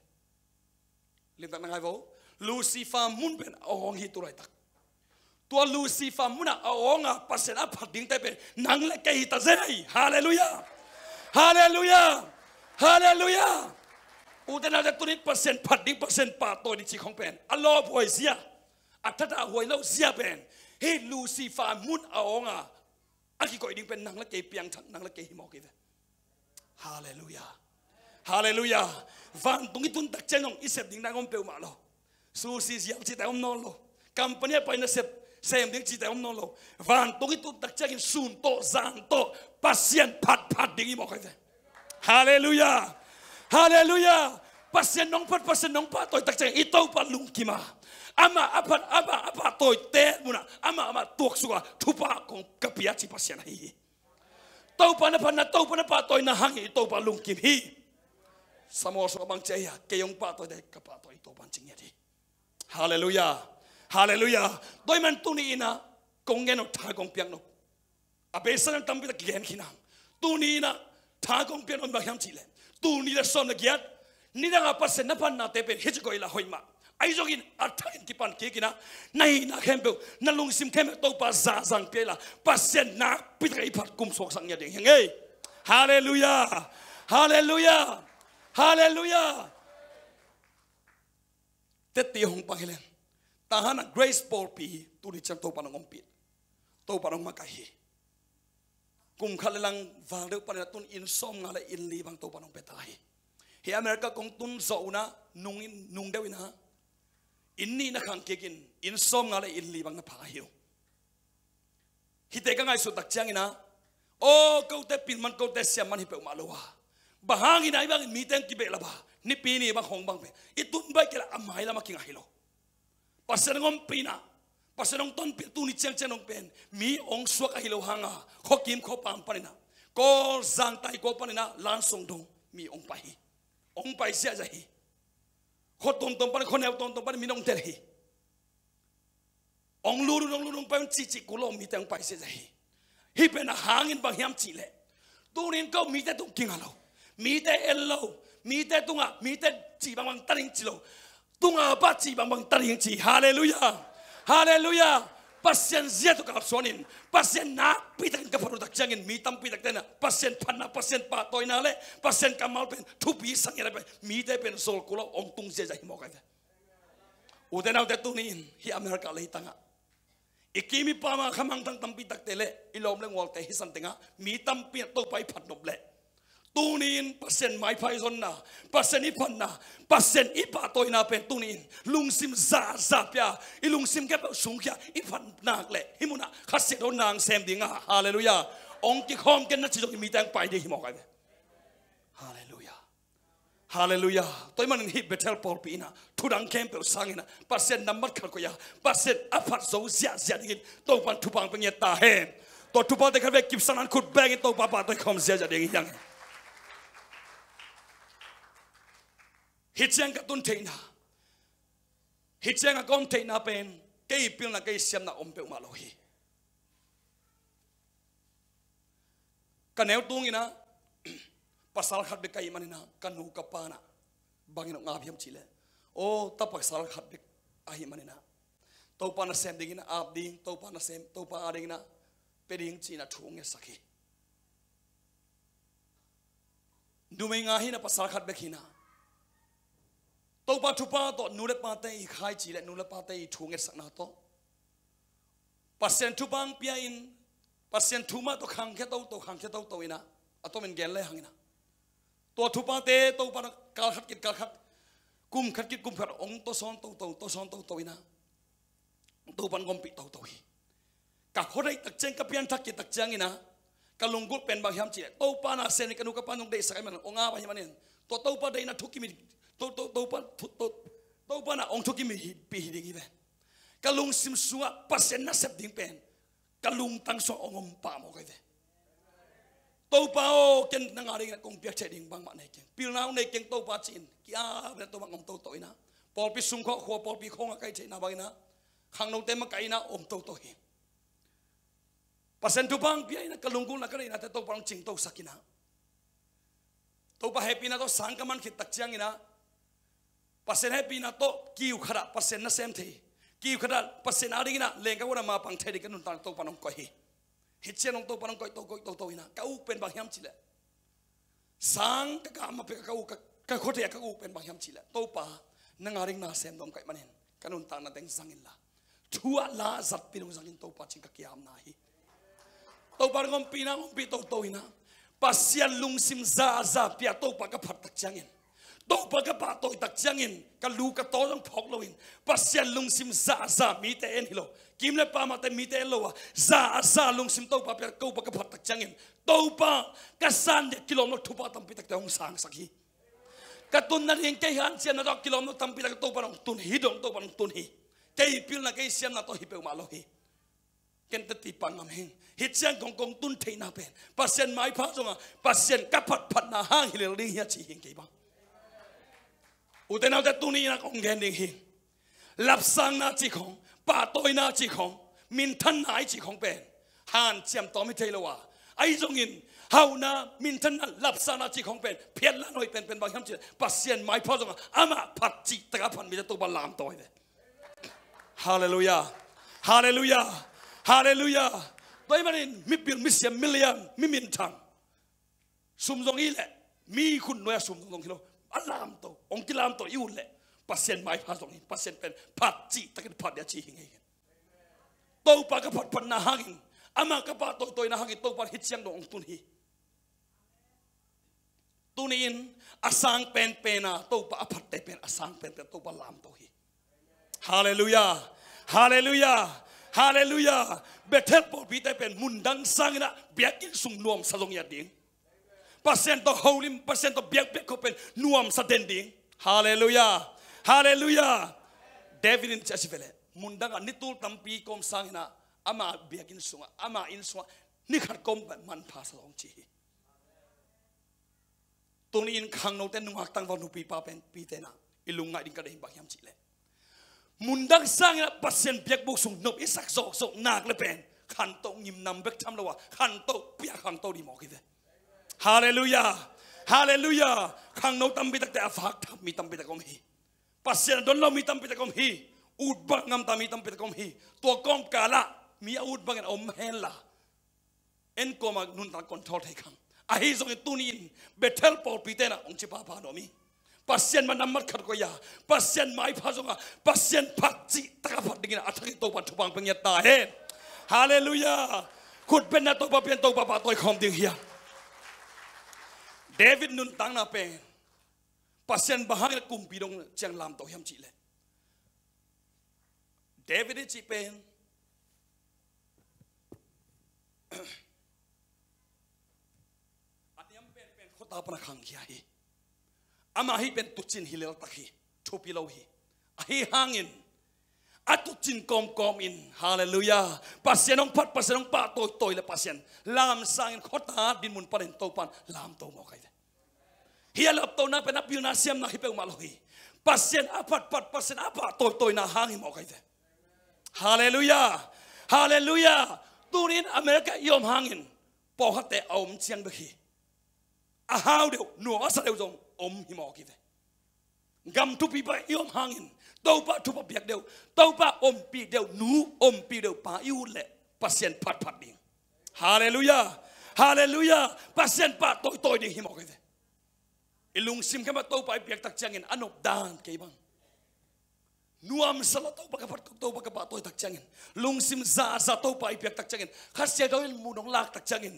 Limtak na ngai vo. Lucifer mun pen a awng hi tu laitak. Tua Lucifer munah a awng a Pasian a phat dingte pen nang le kei hi ta zen ahi. Halleluiah. Halleluiah. Halleluiah. Ute naute, tuni Pasian phat ding, Pasian pahtawi ding cih khong pen a lawphuai zia, a thatahhuai lo zia pen hih Lucifer mun a awng a a kikoih ding pen nang le kei piangthak, nang le kei hi mawk hi ve. Halleluiah. Halleluiah. Vantung i tun tak ciang zong i sep ding nang om peuhmah lo. Sushi zial cihte om nawn lo. Company a pai nasep sem ding cihte om nawn lo. Vantung i tun tak ciangin sun tawh zan tawh Pasian phatphat ding hi mawk hi ve. Halleluiah. Halleluiah. Pasian nong phat, Pasian nong pahtawi tak ciangin i Topa lungkim a, amah a phat, amah a pahtawite munah amah, amah tuaksuk a, thupha kong ka pia ci Pasian ahi hi. Topa na phatna, Topa na pahtawina hangin i Topa lungkim hi. Samuel sungah bang ci ahi a, kei hong pahtawite ka pahtawi Topa in ci ngiat hi. Halleluiah. Halleluiah. Tua ahih man tuni in ah kong gen nop, tha kong piak nop, a beisa in tampi tak kigen khin hang. Tuni in ah tha kong piak nop bang hiam cihleh, tul nih le sawm le giat nidang a Pasian na phatnate pen hici koih lah hoih mah. Ahi zongin a thakin kipan kik in ah, na hihna khempeuh, na lungsim khempeuh Topa zahzang pia inla, Pasian nakpi takin i phat kum suaksak ngiat ding hi ing ei. Halleluiah. Halleluiah. Halleluiah. Tetti hong pang hi leng, tahan a Grace pawlpi hi. Tuni ciang Topa in hong ompih, Topa in hong makaih hi. Kum khat le lang val deuh panin ah tun inn sawmnga le inn li bang Topa'n hong pia ta hi. Hih America kong tun zawh un ah nung in, nung deuh in ah inn nihna khang kik in, inn sawmnga le inn li bang na pha hi uh. Hihte ka ngaihsut tak ciangin ah, aw, kote pil man, kote siam man hi peuhmah lo a, bang hangin ah hih bangin mite hong kibehlap a, Nipi ni bang hong bang pen i tun baih kei leh a mailam a kingah hi lo. Pasian hong ompihna, Pasian hong tonpih, tuni ciangciang dong pen mi hong suak ahi lo hang a, khuakim khuapang panin ah, Kawlzang taikual panin ah, Lansong dong mi hong pai hi. Hong pai ziahziah hi. Khua tuamtuam panin, khua neu tuamtuam panin mi hong tel hi. Hong lut un, hong lut un, hong pai un cihcih kul lo, mite hong pai ziahziah hi. Hih pen a hang in bang hiam cih leh, tuni in ko mite tung kingah lo, mite en lo, mite tungah, mite cih bangbang ta ding ci lo, tungah pa cih bangbang ta ding ci. Halleluiah. Halleluiah. Pasian zia tawh kalsuan in, Pasian nakpi takin ka phat uh tak ciangin mi tampi takte in ah Pasian phatna, Pasian pahtawina le Pasian kammal pen thupi sa ngiat a, pen mite pen zawl kul lo, hong tung ziahziah hi mawk ahi ve. Ute naute, tuni in hih America leitang ah i kim i pam a khamangthang tampi takte le i lawm le gualte hih san teng ah mi tampi in Topa i phat nop leh, tuni in Pasian maipha i zonna, Pasian i phatna, Pasian i pahtawina pen tuni in lungsim zahzah pia, i lungsim khempeuh sungkhia i phat nak leh, hih mun ah Kha Siangtho nang sem ding a, halleluiah, hong kikhawm ken na ci zongin mite hong pai ding hi mawk ahi ve. Halleluiah. Halleluiah. Tua ahih manin hih Bethel pawlpi in ah thudang khempeuh sangin ah Pasian nambat khat koih a, Pasian a phat zo ziahziah dingin Topa'n thupha hong pia ngiat ta hen. Tua thuphate khat vei kipsakna in khut bengin Topa pahtawi khawm ziahziah ding hi hang. Hih ciang ka tun theihna, hih ciang a ka om theihna pen kei pilna, kei siamna om peuhmah lo hi. Ka neu tung in ah pasal khat bek ka hih manin ah ka nu ka pa'n ah bangin hong ap hiam cih leh, aw, ta pasal khat bek ahih manin ah Topa nasem dingin ap ding, Topa nasem, Topa a dingin ah pia ding ci-in ah thu hong ngetsak hi. Numei nga hi in ah pasal khat bek hi in ah, Topa thupha tawh nu le pate i khaici le nu le pate i thu ngetsakna tawh Pasian thupha hong pia in, Pasian thu mah tawh khangkhia toto, khangkhia toto in ah, a tomin gen le hang in ah, tua thuphate Topa in ah kal khat khit kal khat, kum khat khit kum khat hong tawsawn toto, tawsawn toto in ah, Topa'n hong ompih toto hi. Ka khuadeih tak ciang, ka pianthak khit tak ciangin ah ka lunggulh pen bang hiam cih leh, Topa nasem in, ka nu ka pa'n hong deihsak ahih manin, hong ap ahih manin, tua Topa deihna thukimit, To-, To-, Topa, To-, To-, Topa in ah hong thukimit hi, pih hi ding hi ve. Ka lungsim sungah Pasian nasep ding pen ka lungtang sungah hong om pah mawk ahi ve. Topa aw, ken nang a dingin ah kong piak theih ding bangmah nei keng, pilna hong nei keng Topa ci-in ki-ap in ah Topa hong om toto in ah, pawlpi sung khawng, khua pawlpi khawng ah ka hih theihna bangin ah khangnote makaih in ah om toto hi. Pasian thupha hong pia in ah ka lunggulhna, ka deihnate Topa hong cingtosak in ah, Topa hehpihna tawh sang ka man khit tak ciangin ah, Pasian hehpihna tawh kiu khat ah Pasian nasem thei, kiu khat ah Pasian a dingin ah leng ka guan ah mapang thei ding ka nuntakna Topa in hong koih hi. Hih ciang hong Topa in hong koih to, koih toto in ah, ka uk pen bang hiam cih leh, sang ka kah ma pek a ka uk, ka, ka khuathei a ka uk pen bang hiam cih leh, Topa, nang a ding nasem dawm ka hih manin ka nuntakna teng zang inla, thu ah la zatpih dong zangin Topa ci-in ka ki-apna hi. Topa in hong ompihna, hong ompih toto in ah, Pasian lungsim zahzah pia Topa ka phat tak ciangin, Topa ka pahtawi tak ciangin, ka lu ka taw zong phawk loin, Pasian lungsim zahzah, mite en hi lo, kim le pamte mite en lo a, zahzah lungsim Topa pia Topa ka phat tak ciangin, Topa, ka san ding a kilawm lo thupha tampi takte hong sangsak hi. Ka tun nading, kei hanciamna tawh a kilawm lo tampi tak Topa in hong tun hi, dong Topa in hong tun hi. Kei pilna, kei siamna tawh hi peuhmah lo hi. Ken teci pan ngam hing. Hih ciang kong, kong tun theihna pen Pasian maipha zong a, Pasian ka phatphatna hang hi lel ding hi a ci hing kei bang. Ute naute, tuni in ah kong gen ding hi. Lapsangna cih khong, pahtawina cih khong, minthanna i cih khong pen hanciam tawm hi thei lo a, ahi zongin hauhna, minthanna, lapsangna cih khong pen phiatlan hoih penpen bang hiam cih leh, Pasian maipha zong a, amah phat cih tak a phat mite Topa lamto hi ve. Halleluiah. Halleluiah. Halleluiah. Tua ahih manin mipil, misiam, milian, mi minthang, sum zong hi leh, mi khut nuai-ah sum zong hi lo, a lamto, hong kilamto i ut leh, Pasian maipha zong hi, Pasian pen phat cih takin phat ding a ci hi ngei hi. Topa ka phatphatna hangin Amah ka pahtawi tawina hangin Topa in hih ciang dong hong tun hi. Tuni-in a sang penpen a Topa, a phatte pen a sang penpen a Topa lamto hi. Halleluiah. Halleluiah. Halleluiah. Bethel pawlpite pen mundang sangin ah biakinn sung nuamsa zong i at ding. Pasian tawh holim, Pasian tawh biakpiak khop pen nuamsa den ding. Halleluiah. Halleluiah. David in ci a ci ve leh, mundang ah ni tul tampi kawm sangin ah ama biakinn sungah, ama inn sungah ni khat kawm pen manpha sa zong ci hi. Tuni-in khangnote, nungak tangval, nupi pa pen pite na, i lungngaih ding ka deih bang hiam cih leh, mundang sangin ah Pasian biakbuk sung nop i sak zawkzawk nak le pen khantoh ngimnam bek tham lo a, khantoh piak khangto ding mawk hi ve. Halleluiah. Halleluiah. Khangno tampi takte a vak tham mi tampi tak om hi. Pasian a don lo mi tampi tak om hi. Ut bang ngamta mi tampi tak om hi. Tua kawmkal ah mi a ut bangin a om hen la, en kawmah nuntak control thei khang. Ahi zongin tuni-in Bethel pawlpite na hong ci papa nuam hi. Pasian mah nambat khat koih a, Pasian maipha zong a, Pasian phat cih tak a phat dingin a thakin Topa in thupha pia ngiat ta hen. Halleluiah. Khutbetna Topa pia in, Topa pahtawi khawm ding hi a. David nuntakna pen Pasian bang hangin a kumpi dong ciang lamto hiam cih leh, David i cih pen a niam penpen khuata pan a khangkhia hi. Amah hih pen tuucin hi leltak hi. Thupi lo hi. Ahi hangin a tuucin kawmkawm in, halleluiah, Pasian hong phat, Pasian hong pahtawi tawi le Pasian lamsangin khuata dinmun panin Topa in lamto mawk hi ve. Hih a laptona pen a pilna siamna hi peuhmah lo hi. Pasian a phatphat, Pasian a pahtawi tawina hang hi mawk hi ve. Halleluiah. Halleluiah. Tuni-in America i om hangin pawlkhatte a om ciang bek hi. A hau deuh, nuam a sa deuh zong om hi mawk hi ve. Gam thupipa i om hangin Topa thupha piak deuh, Topa ompih deuh nu, ompih deuh pa i ut leh Pasian phatphat ding. Halleluiah. Halleluiah. Pasian pahtawi tawi ding hi mawk hi ve. I lungsim khem ah Topa i piak tak ciangin a nop dan kei bang. Nuamsa lo Topa ka phat, Topa ka pahtawi tak ciangin, lungsim zaza Topa i piak tak ciangin, Kha Siangtho in mun hong lak tak ciangin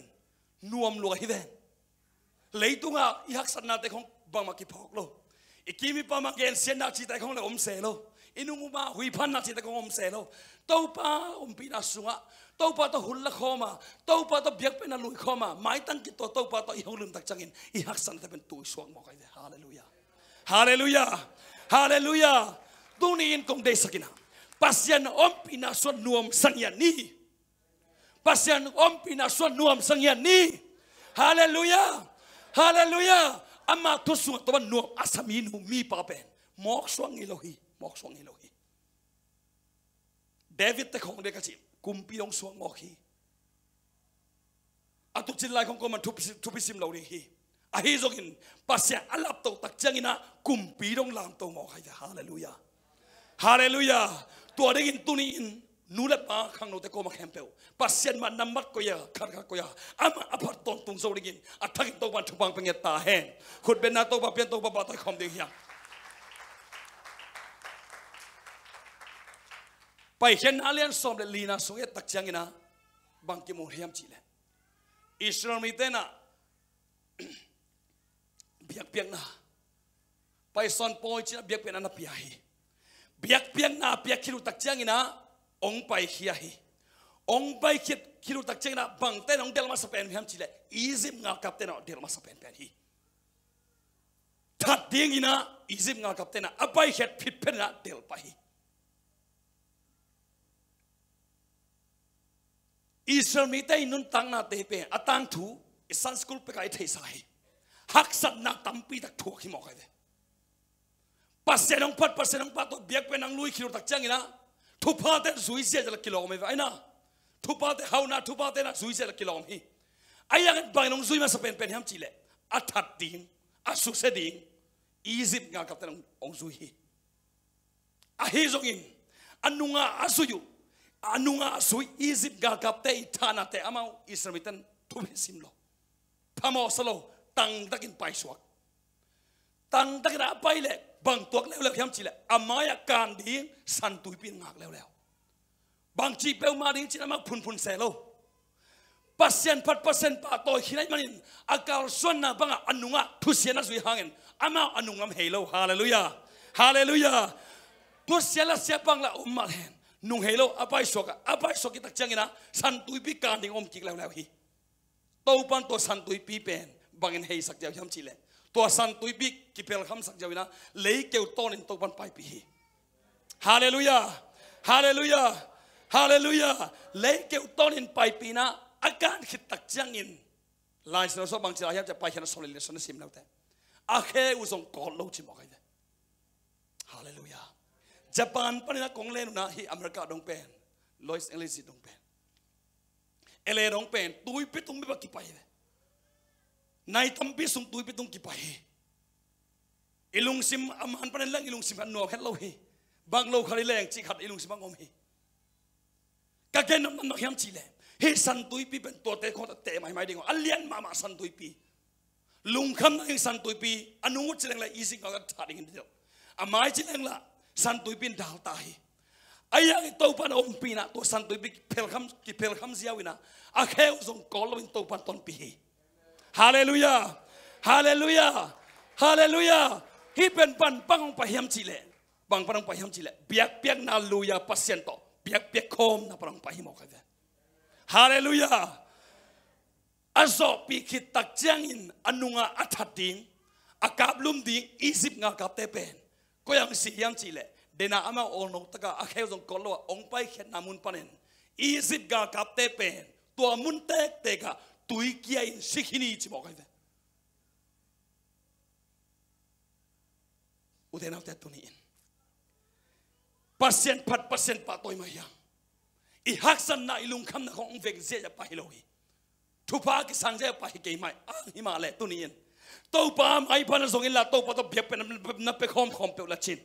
nuam lua hi ven. Leitungah i haksatnate khong bangmah kiphawk lo. I kim i pam a gensiatna cihte khong le om se lo. I nung um a huiphanna cihte khong om se lo. Topa ompihna sungah, Topa tawh hun la khawm a, Topa tawh biakpiakna lui khawm a, maitang kituak Topa tawh i hong lim tak ciangin i haksatnate pen tuisuak mawk hi ve. Halleluiah. Halleluiah. Halleluiah. Tuni-in kong deihsak in ah, Pasian ompihna sungah nuamsa ngiat ni. Pasian ompihna sungah nuamsa ngiat ni. Halleluiah. Halleluiah. Ama thu sungah Topa nuam a sa mi nu mi pa pen mawksuak ngei lo hi. Mawksuak ngei lo hi. David te khong ding ka cih, kumpi hong suak mawk hi. A tuucin lai khong kuaman thupi, thupi sim lo ding hi. Ahi zongin Pasian a lapto tak ciangin ah kumpi dong lamto mawk hi ve. Halleluiah. Halleluiah. Tua dingin tuni-in nu le pa khangnote kuamah khempeuh, Pasian mah nambat koih a, khatkhat koih a, amah a phat tawntung zo dingin a thakin Topa in thupha pia ngiat ta hen. Khutbetna Topa pia in, Topa pahtawi khawm ding hi hang. Paikhiatna a lian sawm le lina sung i et tak ciangin ah bang kimu hiam cih leh, Israel mite in ah biakpiakna, Pai Sawn Pawi ci-in ah biakpiakna na pia hi. Biakpiakna a piak khit uh tak ciangin ah hong paikhia hi. Hong paikhia khit uh tak ciangin ah bangte in hong delh masa pen hiam cih leh, Egypt ngalkapte in ah delh masa penpen hi. That dingin ah Egypt ngalkapte in ah a paikhiat phit phetin ah delh pah hi. Israel mite i nuntaknate pen a tangthu i Sunday school pekah i theihsa hi. Haksatna tampi tak thuak hi mawk hi ve. Pasian hong phat, Pasian hong pahtawi, biakpiakna hong lui khit uh tak ciangin ah thuphate zui ziahziah a kilawm hi ve. Aina thuphate, hauna thuphate in ah zui ziahziah a kilawm hi. Ahi hangin bangin hong zui masa penpen hiam cih leh, a that ding, a susia ding Egypt ngalkapte in hong, hong zui hi. Ahi zongin a nungah a zui uh, a nungah a zui Egypt galkapte i thahnate amau Israel mite in thupi sim lo. Phamawh sa lo, tangtakin paisuak. Tangtakin a pai leh bang tuak leuleu hiam cih leh, a mai-ah kan ding San Tuipi in ngak leuleu. Bangci peuhmah ding ci-in amau phunphun se lo. Pasian phat, Pasian pahtawi khin ahih manin a kalsuanna bangah a nungah thusia na zuih hangin amau a nunglam hei lo. Halleluiah. Halleluiah. Thusia la sia bang la om mah hen, nung hei lo, a paisuak ah, a paisuak i tak ciangin ah San Tuipi kan ding om kik leuleu hi. Topan tua San Tuipi pen bangin heisak ziau hiam cihleh, tua San Tuipi kipelkhamsak ziau inah leikeu tawnin Topan paipih hi. Halleluiah. Halleluiah. Halleluiah. Leikeu tawnin paipihna a kan khit tak ciangin Lai Siangtho sung bang ci lai hiam cih leh Paikhiatna sawm le li sung na sim leute, a khe uh zong kawt lo ci mawk ahi ve. Halleluiah. Japan panin a kong len uh na, hih America dong pen, Los Angeles dong pen, L A dong pen tuipi tung bek a kipai hi ve. Nai tampi sung tuipi tung kipai hi. I lungsim a man panin leng i lungsim khat nuam het lo hi. Bang lo khat hi leng cih khat i lungsim a ngom hi. Ka gen nop na bang hiam cihleh, hih San Tuipi pen tuate khawng tawh teh maimai ding uh a, lian mahmah San Tuipi. Lungkhamna ding San Tuipi, a nung uh ci leng lah Egypt gal ka thah ding hi deuh. A mai ci leng lah San Tuipi in dal ta hi. Ahi hangin Topan a ompihna tua San Tuipi kipelkham, kipelkham ziau inah a khe uh zong kawt loin Topan tonpih hi. Halleluiah. Halleluiah. Halleluiah. Hih pen bang pan hong pai hiam cihleh, bang pan hong pai hiam cihleh, biakpiakna lui-a Pasian tawh biakpiak khawmna pan hong pai hi mawk ahi ve. Halleluiah. A zawhpih khit tak ciangin a nungah a that ding, a kaplum ding Egypt galkapte pen koi-ah hong si hiam cihleh, dena amau awlno takah a khe uh zong kawt lo-ah hong paikhiatna mun panin Egypt galkapte pen tua mun tektek ah tui kia-in si khin hi ci mawk ahi ve. Ute naute, tuni-in Pasian phat, Pasian pahtawi mah hiam? I haksatna, i lungkhamna khawng hong vek ziahziah pah hi lo hi. Thupha a kisang ziahziah pah hi kei mai. Ahih mah leh tuni-in Topa maipha na zong inla, Topa tawh biakpiakna na pia khawmkhawm peuh la cin,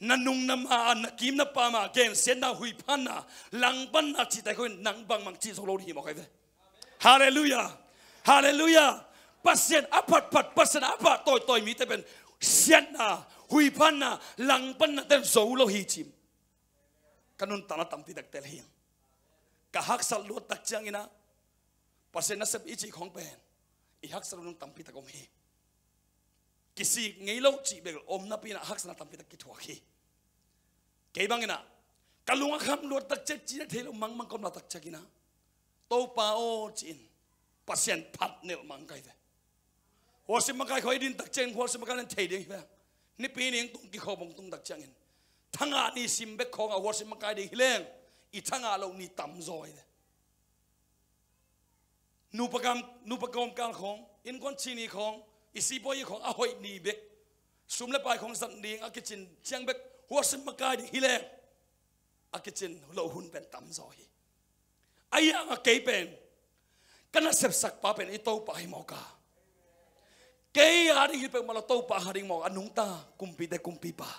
na nung na ma, na kim na pam ah gensiatna, huiphanna, langpanna cihte khawng in nang bangmah cih zo lo ding hi mawk ahi ve. Halleluiah. Halleluiah. Pasian a phatphat, Pasian a pahtawitawi mite pen siatna, huiphanna, langpanna ten zo lo hi cih ka nuntakna tampi tak tel hi. Ka haksat luat tak ciangin ah Pasian nasep i cih khawng pen i haksat luat nung tampi tak om hi. Kisik ngei lo cih bek om napi-in ah haksatna tampi tak kithuak hi. Kei bangin ah ka lung a kham luat tak ciang, cih na thei lo mangmang ka om la tak ciangin ah, Topa aw, ci-in Pasian phat nelh mang ka hi ve. Hualsim makai khawng i din tak ciangin hualsim makai na thei ding hi ve. Nipi ni hong tung, kikhop hong tung tak ciangin, thangah ni sim bek khawngah hualsim makai ding hi leng, i thangah loh ni tamzaw hi ve. Nupa kawm, nupa kawmkal khawng, innkuan ci ni khawng, i sipuazi khawng a hoih ni bek, sum le pai khawng zat ding a kicin ciang bek hualsim makai ding hi leng, a kicin loh hun pen tamzaw hi. Ahi hangah kei pen ka nasepsakpa pen i Topa hi mawk a, kei a ding hi peuhmah lo, Topa a ding mawk a, a nungta kumpite Kumpipa,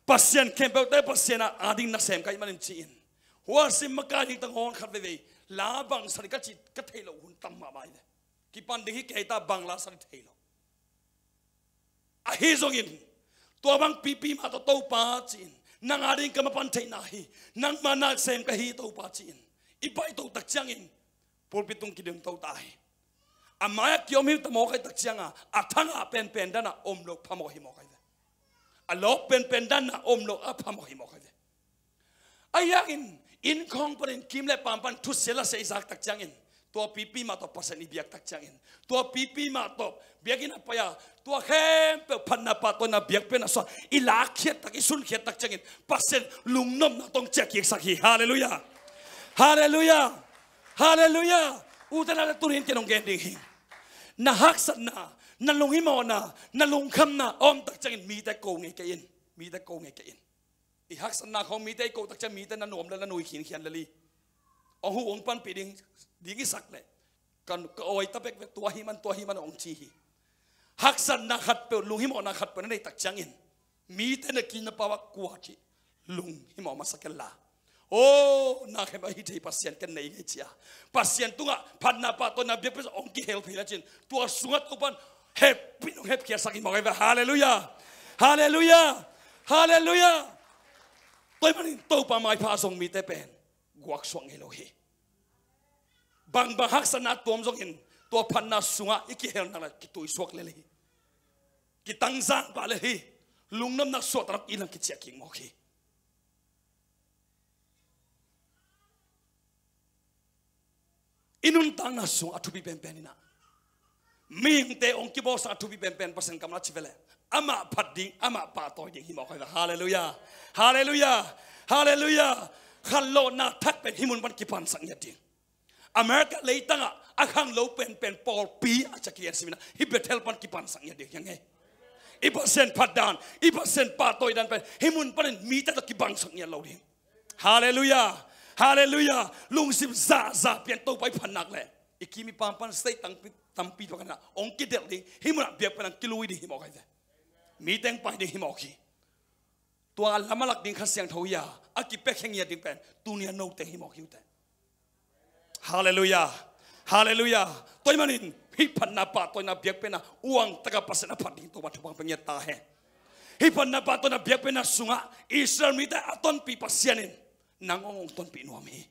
Pasian khempeuhte Pasian a ding nasem ka hih manin ci-in, hualsim makai ding tangawn khat veivei la bang sa ding ka cih ka theih loh hun tam mahmah hi ve. Kipan ding hi kei ta, bang la sa ding thei lo. Ahi zongin tua bang pipi mah tawh, Topa, ci-in nang a ding ka mapan theihna hi, nangma nasem ka hi, Topa, ci-in i paito tak ciangin pulpit tung kiding to ta hi. A mai-ah kiom hi ta mawk ahih tak ciangah a thangah penpen danah om loh phamawh hi mawk ahi ve. A lawp penpen danah om loh a phamawh hi mawk ahi ve. Ahi hangin inn khawng panin kim le pam pan thusia lasia i zak tak ciangin, tua pipi mah tawh Pasian i biak tak ciangin, tua pipi mah tawh biakinn a pai-a, tua khempeuh phatna pahtawina biakpiakna sungah i lakkhiat tak, i sunkhiat tak ciangin Pasian lungnopna tawh hong ciahkiksak hi. Halleluiah. Halleluiah. Halleluiah. Ute naute, tuni-in kei nong gen ding hi. Na haksatna, na lunghimawhna, na lungkhamna a om tak ciangin mite ko ngei kei in. Mite ko ngei kei in. I haksatna khawng mite i koh tak ciang mite na nuam lel, na nui khinkhian lel hi. Hong huh, hong panpih ding, ding i sak leh, ka, ka awi ta bekbek, tua hi man, tua hi man hong ci hi. Haksatna khatpeuh, lunghimawhna khatpeuh na neih tak ciangin mite na kim na pam ah kua cih lunghimawh masa ken la. Aw, na khem ahi thei Pasian ken nei ngei ci-a, Pasian tungah phatna pahtawina biakpiak hong kihel phei la cin, tua sungah Topan hehpih in hong hepkhiatsak hi mawk ahi ve. Halleluiah. Halleluiah. Halleluiah. Tua ahih manin Topa maipha a zong mite pen guaksuak ngei lo hi. Bangbang haksatna tuam zongin tua phatna sungah i kihel nak le kituisuak lel hi. Kitangzang pah lel hi. Lungnopna suahtakna i lang kiciah kik mawk hi. I nuntakna sungah a thupi penpen inah mihingte hong kibawlsak a thupi penpen Pasian kammal a ci veleh amah phat ding, amah pahtawi ding hi mawk hi ve. Halleluiah. Halleluiah. Halleluiah. Khanlawhna thak pen hih mun pan kipansak ngiat ding. America leitangah a khanglo penpen pawlpi a ciah kilian siminah hih Bethel pan kipansak ngiat ding hiang ei. I Pasian phat dan, i Pasian pahtawi dan pen hih mun panin mite tawh kibangsak ngiat lo ding. Halleluiah. Halleluiah. Lungsim zahzah pian Topa i phat nak leh i kim i pam pan state tampi, tampi tua kanah hong kidelh ding. Hih munah biakpiakna hong kilui ding hi mawk hi ve. Mite hong pai ding hi mawk hi. Tua lam a lak ding Kha Siangtho hi a, a kipiakhia ngiat ding pen tuni a note hi mawk hi uh teh. Halleluiah. Halleluiah. Tua ahih manin hih phatna pahtawina biakpiakna uangtaka Pasian a phat ding Topa thupha pia ngiat ta hen. Hih phatna pahtawina biakpiakna sungah Israel mite a tonpih Pasian in nang hong hong tonpih nuam hi.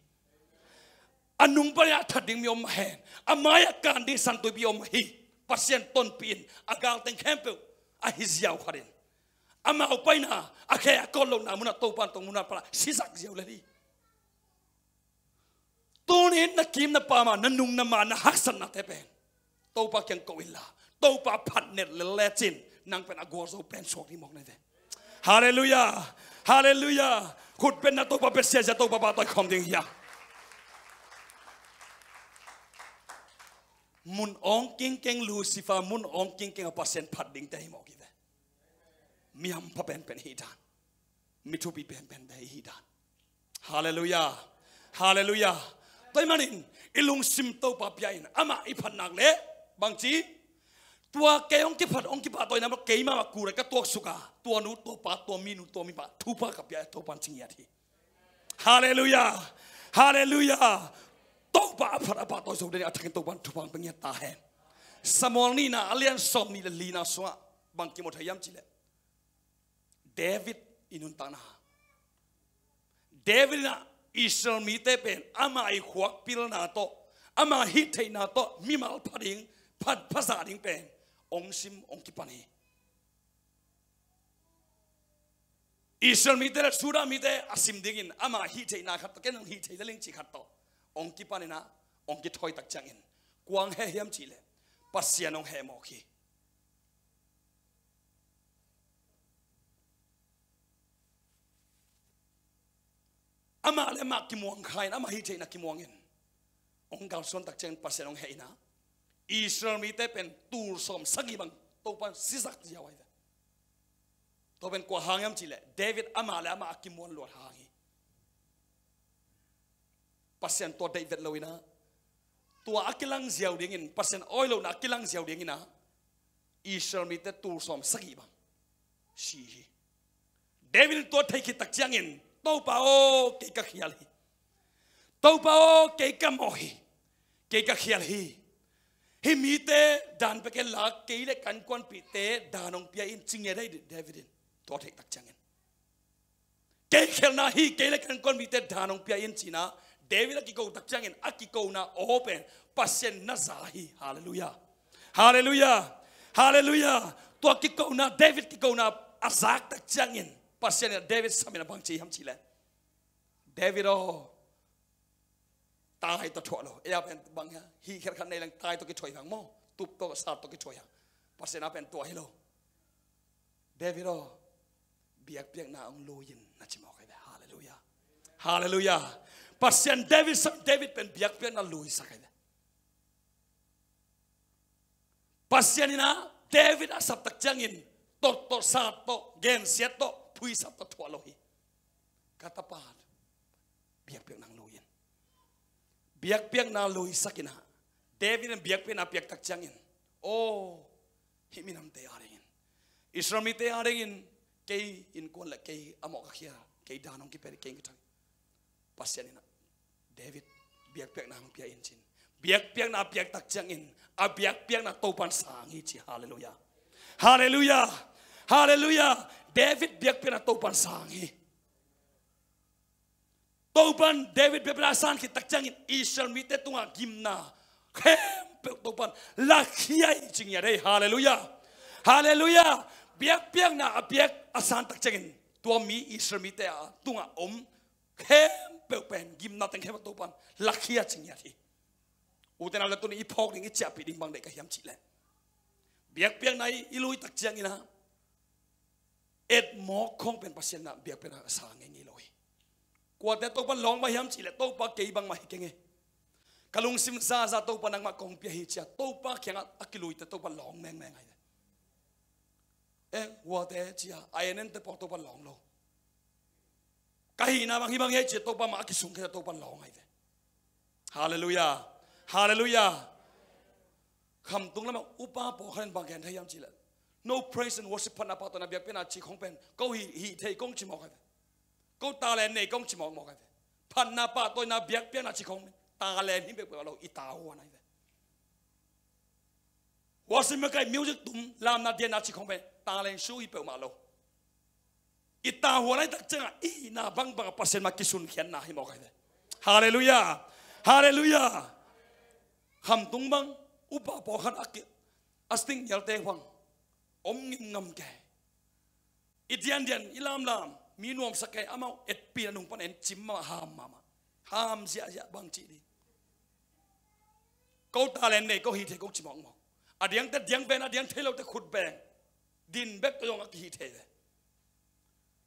A nung panin a that ding mi om mah hen. A mai-ah kan ding San Tuipi om mah hi. Pasian tonpih in a galteng khempeuh a hi ziau khat in amau paina a khe a kawt lohna munah Topa in tong munah pala sisak ziau lel hi. Tuni-in na kim na pam a, na nung na ma, na haksatnate pen Topa kiang ko inla, Topa phatnet lel lecin nang pen a gualzo pen suak ding mawk na hi ve. Halleluiah. Halleluiah. Khutbetna Topa bia siazia Topa pahtawi khawm ding hi a. Mun awng kingkeng Lucifer, mun awng kingkeng a Pasian phat dingte hi mawk hi ve. Mi hampha penpen hi dan, mi thupi penpente hi dan. Halleluiah. Halleluiah. Tua ahih manin i lungsim Topa pia in amah i phat nak leh bangci, tua kei hong kiphat hong kipahtawina mah kei mahmah kul a ka tuaksuk a, tua nu tua pa, tua minu tua mipa thupha ka pia, Topa in ci ngiat hi. Halleluiah. Halleluiah. Topa a phat a pahtawi zo ding a thakin Topa in thupha pia ngiat ta hen. Samuel nihna a lian sawmnih le lina sungah bang kimu thei hiam cihleh David i nuntakna. David inah Israel mite pen ama i khuak pilna tawh, ama hih theihna tawh mimal pha ding, pha, pha zah ding pen hong sim hong kipan hi. Israel mite le Judah mite a sim dingin ama hih theihna khat tawh, ken hong hih thei lel ing cih khat tawh hong kipan inah hong kithawi tak ciangin kua hong heh hiam cihleh Pasian hong heh mawk hi. Amah le amah kimuang kha in, amah hih theihna kimuang in hong kalsuan tak ciangin Pasian hong heh inah Israel mite pen tul sawm sagih bang Topa in sisak ziau ahi ve. Tua pen kua hang hiam cihleh David amah le amah a kimuan luat hang hi. Pasian tua deih vet lo inah, tua a kilang ziau dingin, Pasian awi lohna a kilang ziau ding inah Israel mite tul sawm sagih bang si hi. David in tua thei khit tak ciangin, Topa aw, kei ka khial hi. Topa aw, kei ka mawh hi. Kei ka khial hi. Hih mite dan pia kei la, kei le ka innkuanpihte dan hong pia in, ci ngiat ahi David in tua thei tak ciangin. Kei khialna hi, kei le ka innkuanpihte dan hong pia in ci inah David a kiko tak ciangin a kikona aw pen Pasian na za hi. Halleluiah. Halleluiah. Halleluiah. Tua kikona, David kikona a zak tak ciangin Pasian in David sam inah bang ci hiam cihleh, David aw, tai tawh thuah lo. Ei a pen bang hia, hih khelkhat nei leng tai tawh kithuah hi hang maw, tup tawh sat tawh kithuah hi hang. Pasian a pen tua hi lo. David aw, biakpiakna hong lui in na ci mawk ahi ve. Halleluiah. Halleluiah. Pasian David sam, David pen biakpiakna luisak ahi ve. Pasian inah David a sap tak ciangin tot tawh sat tawh gensiat tawh phuisap tawh thuah lo hi. Ka tapa, biakpiakna hong lui in. Biakpiakna luisak inah David in biakpiakna piak tak ciangin, aw, hih minamte a dingin, Israel mite a dingin kei innkuan le kei a mawh ka khial, kei dan hong kipia ding, kei hong kithawi. Pasian inah David biakpiakna hong pia in ci in, biakpiakna a piak tak ciangin a biakpiakna Topa in sang hi ci. Halleluiah. Halleluiah. Halleluiah. David biakpiakna Topa in sang hi. Topan David biakpiakna a san khit tak ciangin Israel mite tungah gimna khempeuh Topan lakhia hi ci ngiat hi. Halleluiah. Halleluiah. Biakpiakna a biak a san tak ciangin tua mi Israel mite a tungah om khempeuh pen gimna teng khempeuh Topan lakhia ci ngiat hi. Ute naute, tuni i phawk ding, i ciahpih ding bang deih ka hiam cihleh, biakpiakna i, i lui tak ciangin ah etmawk khawng pen Pasian na biakpiakna a sa ngei ngei lo hi. Kuate Topa lawng mah hiam cihleh, Topa kei bangmah hi keng e. Ka lungsim zaza Topa nangmah kong pia hi ci-a Topa kiangah a kiluite Topa lawng mengmeng ahi ve. Eh, kuate ci-a a en ente pawh Topa lawng lo. Ka hihna bang hi bang hi ci-a Topa mah a kisungkhia Topa lawng ahi ve. Halleluiah. Halleluiah. Khamtung lamah upa pawlkhat in bang gen thei hiam cihleh, no praise and worship, phatna pahtawina biakpiakna ci khawng pen ko hih, hih thei kong ci mawk ahi ve. Ko talent nei kong ci mawk mawk ahi ve. Phatna pahtawina biakpiakna ci khawng talent hi peuhpeuh mah lo, i tavuan ahi ve. Worship makai, music tum, lamna dianna ci khawng pen talent su hi peuhmah lo. I tavuan ahi tak ciangah i hihna bangbang a Pasian mah kisunkhiatna hi mawk ahi ve. Halleluiah. Halleluiah. Khamtung bang upa pawlkhat a ki, a sting ngialte huang om ngimngam kei. I diandian, i lamlam, mi nuamsa kei, amau etpih na nung pan en cim mahmah, ham mahmah. Ham ziahziah bang cih ding. Ko talent nei, ko hih thei kong ci mawkmawk. A diangte diang beng, a diang thei lote khut beng. Din bek tawh zong a kihih thei ve.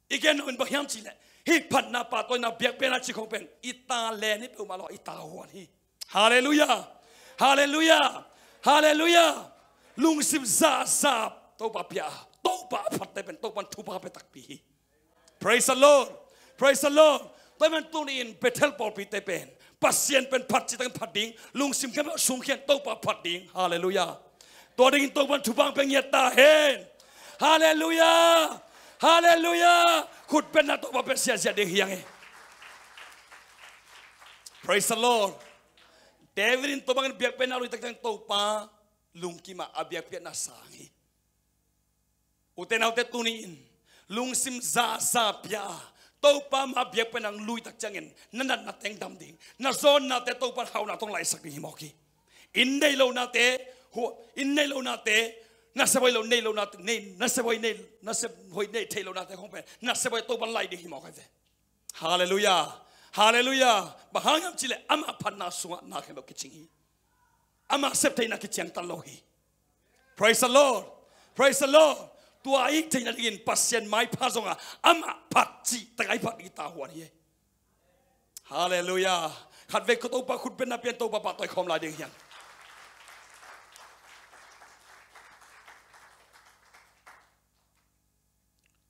I gen nuam in bang hiam cihleh, hih phatna pahtawina biakpiakna ci khawng pen i talent hi peuhmah lo, i tavuan hi. Halleluiah. Halleluiah. Halleluiah. Lungsim zahzah Topa pia a, Topa a phatte pen Topan thupha pia takpi hi. Praise the Lord. Praise the Lord. Tua ahih manin tuni-in Bethel pawlpite pen Pasian pen phat cih takin phat ding, lungsim khempeuh sungkhia-in Topa phat ding. Halleluiah. Tua dingin Topan thupha pia ngiat ta hen. Halleluiah. Halleluiah. Khutbetna Topa pia ziahziah ding hi hang e. Praise the Lord. David in tua bangin biakpiakna a lui tak ciangin Topa lungkim a, a biakpiakna sang hi. Ute naute, tuni-in lungsim zahzah pia a Topa mah biakpiakna a lui tak ciangin na natna teng dam ding, na zawnnate Topa hauhna tawh hong laisak ding hi mawk hi. Inn nei lonate, hu-, inn nei lonate, nasep hoih lo nei lonate, nei, nasep hoih nei, nasep hoih nei theih lonate khawng pen nasep hoih Topa lai ding hi mawk ahi ve. Halleluiah. Halleluiah. Bang hang hiam cihleh amah phatna sungah na khempeuh kicing hi. Amah septheihna kiciangtan lo hi. Praise the Lord. Praise the Lord. Tua i theihna dingin Pasian maipha zongah amah phat cih tak a i phat ding i tavuan hi. Halleluiah. Khatvei ko Topa khutbetna pia-in Topa pahtawi khawm lai ding hi hang.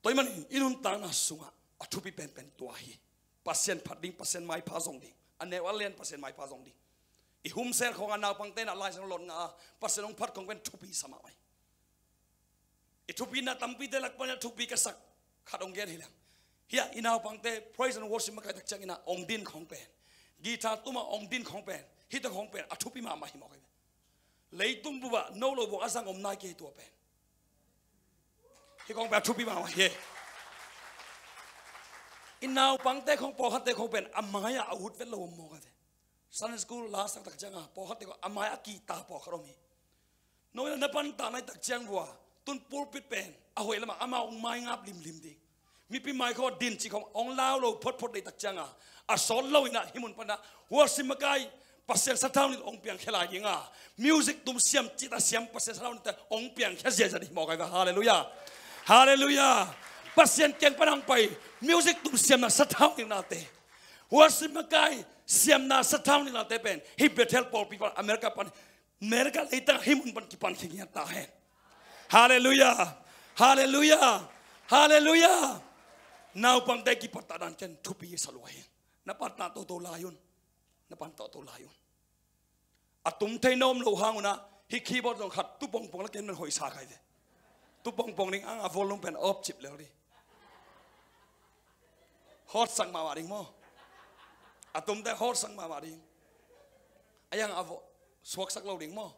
Tua ahih manin i nuntakna sungah a thupi penpen tua hi. Pasian phat ding, Pasian maipha zong ding. A neu a lian Pasian maipha zong ding. I humsel khawng a naupangte in ah Lai Siangtho lot ngah a Pasian hong phat khawng pen thupi sa mahmah hi. I thupina tampite lak pan a thupi ka sak khat hong gen hi leng. Hih ah i naupangte praise and worship makai tak ciangin ah hong din khawng pen, guitar tum a hong din khawng pen, hih tak khawng pen a thupi mahmah hi mawk hi. Leitung bup ah no lo buang a zang om nai kei tua pen. Hih khawng pen a thupi mahmah hi. I naupangte khawng, pawlkhatte khawng pen a mai-ah a ut vet lo om mawk a ve. Sunday school la sak tak ciangin pawlkhatte khawng a mai-ah a kihta pawlkhat om hi. No in ah na pantak nai tak ciang vua, tun pulpit pen a hoih lamah amau hong maingap limlim ding. Mipi mai khawng din cih khawng hong lau lo photphot deih tak ciangin a sawt lo in ah hih mun pan ah worship makai, Pasian sathau nilh hong piangkhia lai ding a, music tum siam, cita siam, Pasian sathau nilhte hong piangkhia ziahziah ding hi mawk ahi ve. Halleluiah. Halleluiah. Pasian kiang pan hong pai music tum siamna sathau nilhnate, worship makai siamna sathau nilhnate pen hih Bethel pawlpi pan, America pan, America leitang hih mun pan kipan khin ngiat ta hen. Halleluiah. Halleluiah. Halleluiah. Naupangte kipattah dan ken thupi sa lua hi. Na pattah toto lai un. Na pan toto lai un. A tum thei na om loh hang un ah hih keyboard zong khat tu pongpong la ken man hoih sa kha hi ve. Tu pongpong ding, a volume pen off cip lel ding. Hawtsak mahmah ding maw? A tumte hawtsak mahmah ding. A yang a vo-, suaksak lo ding maw?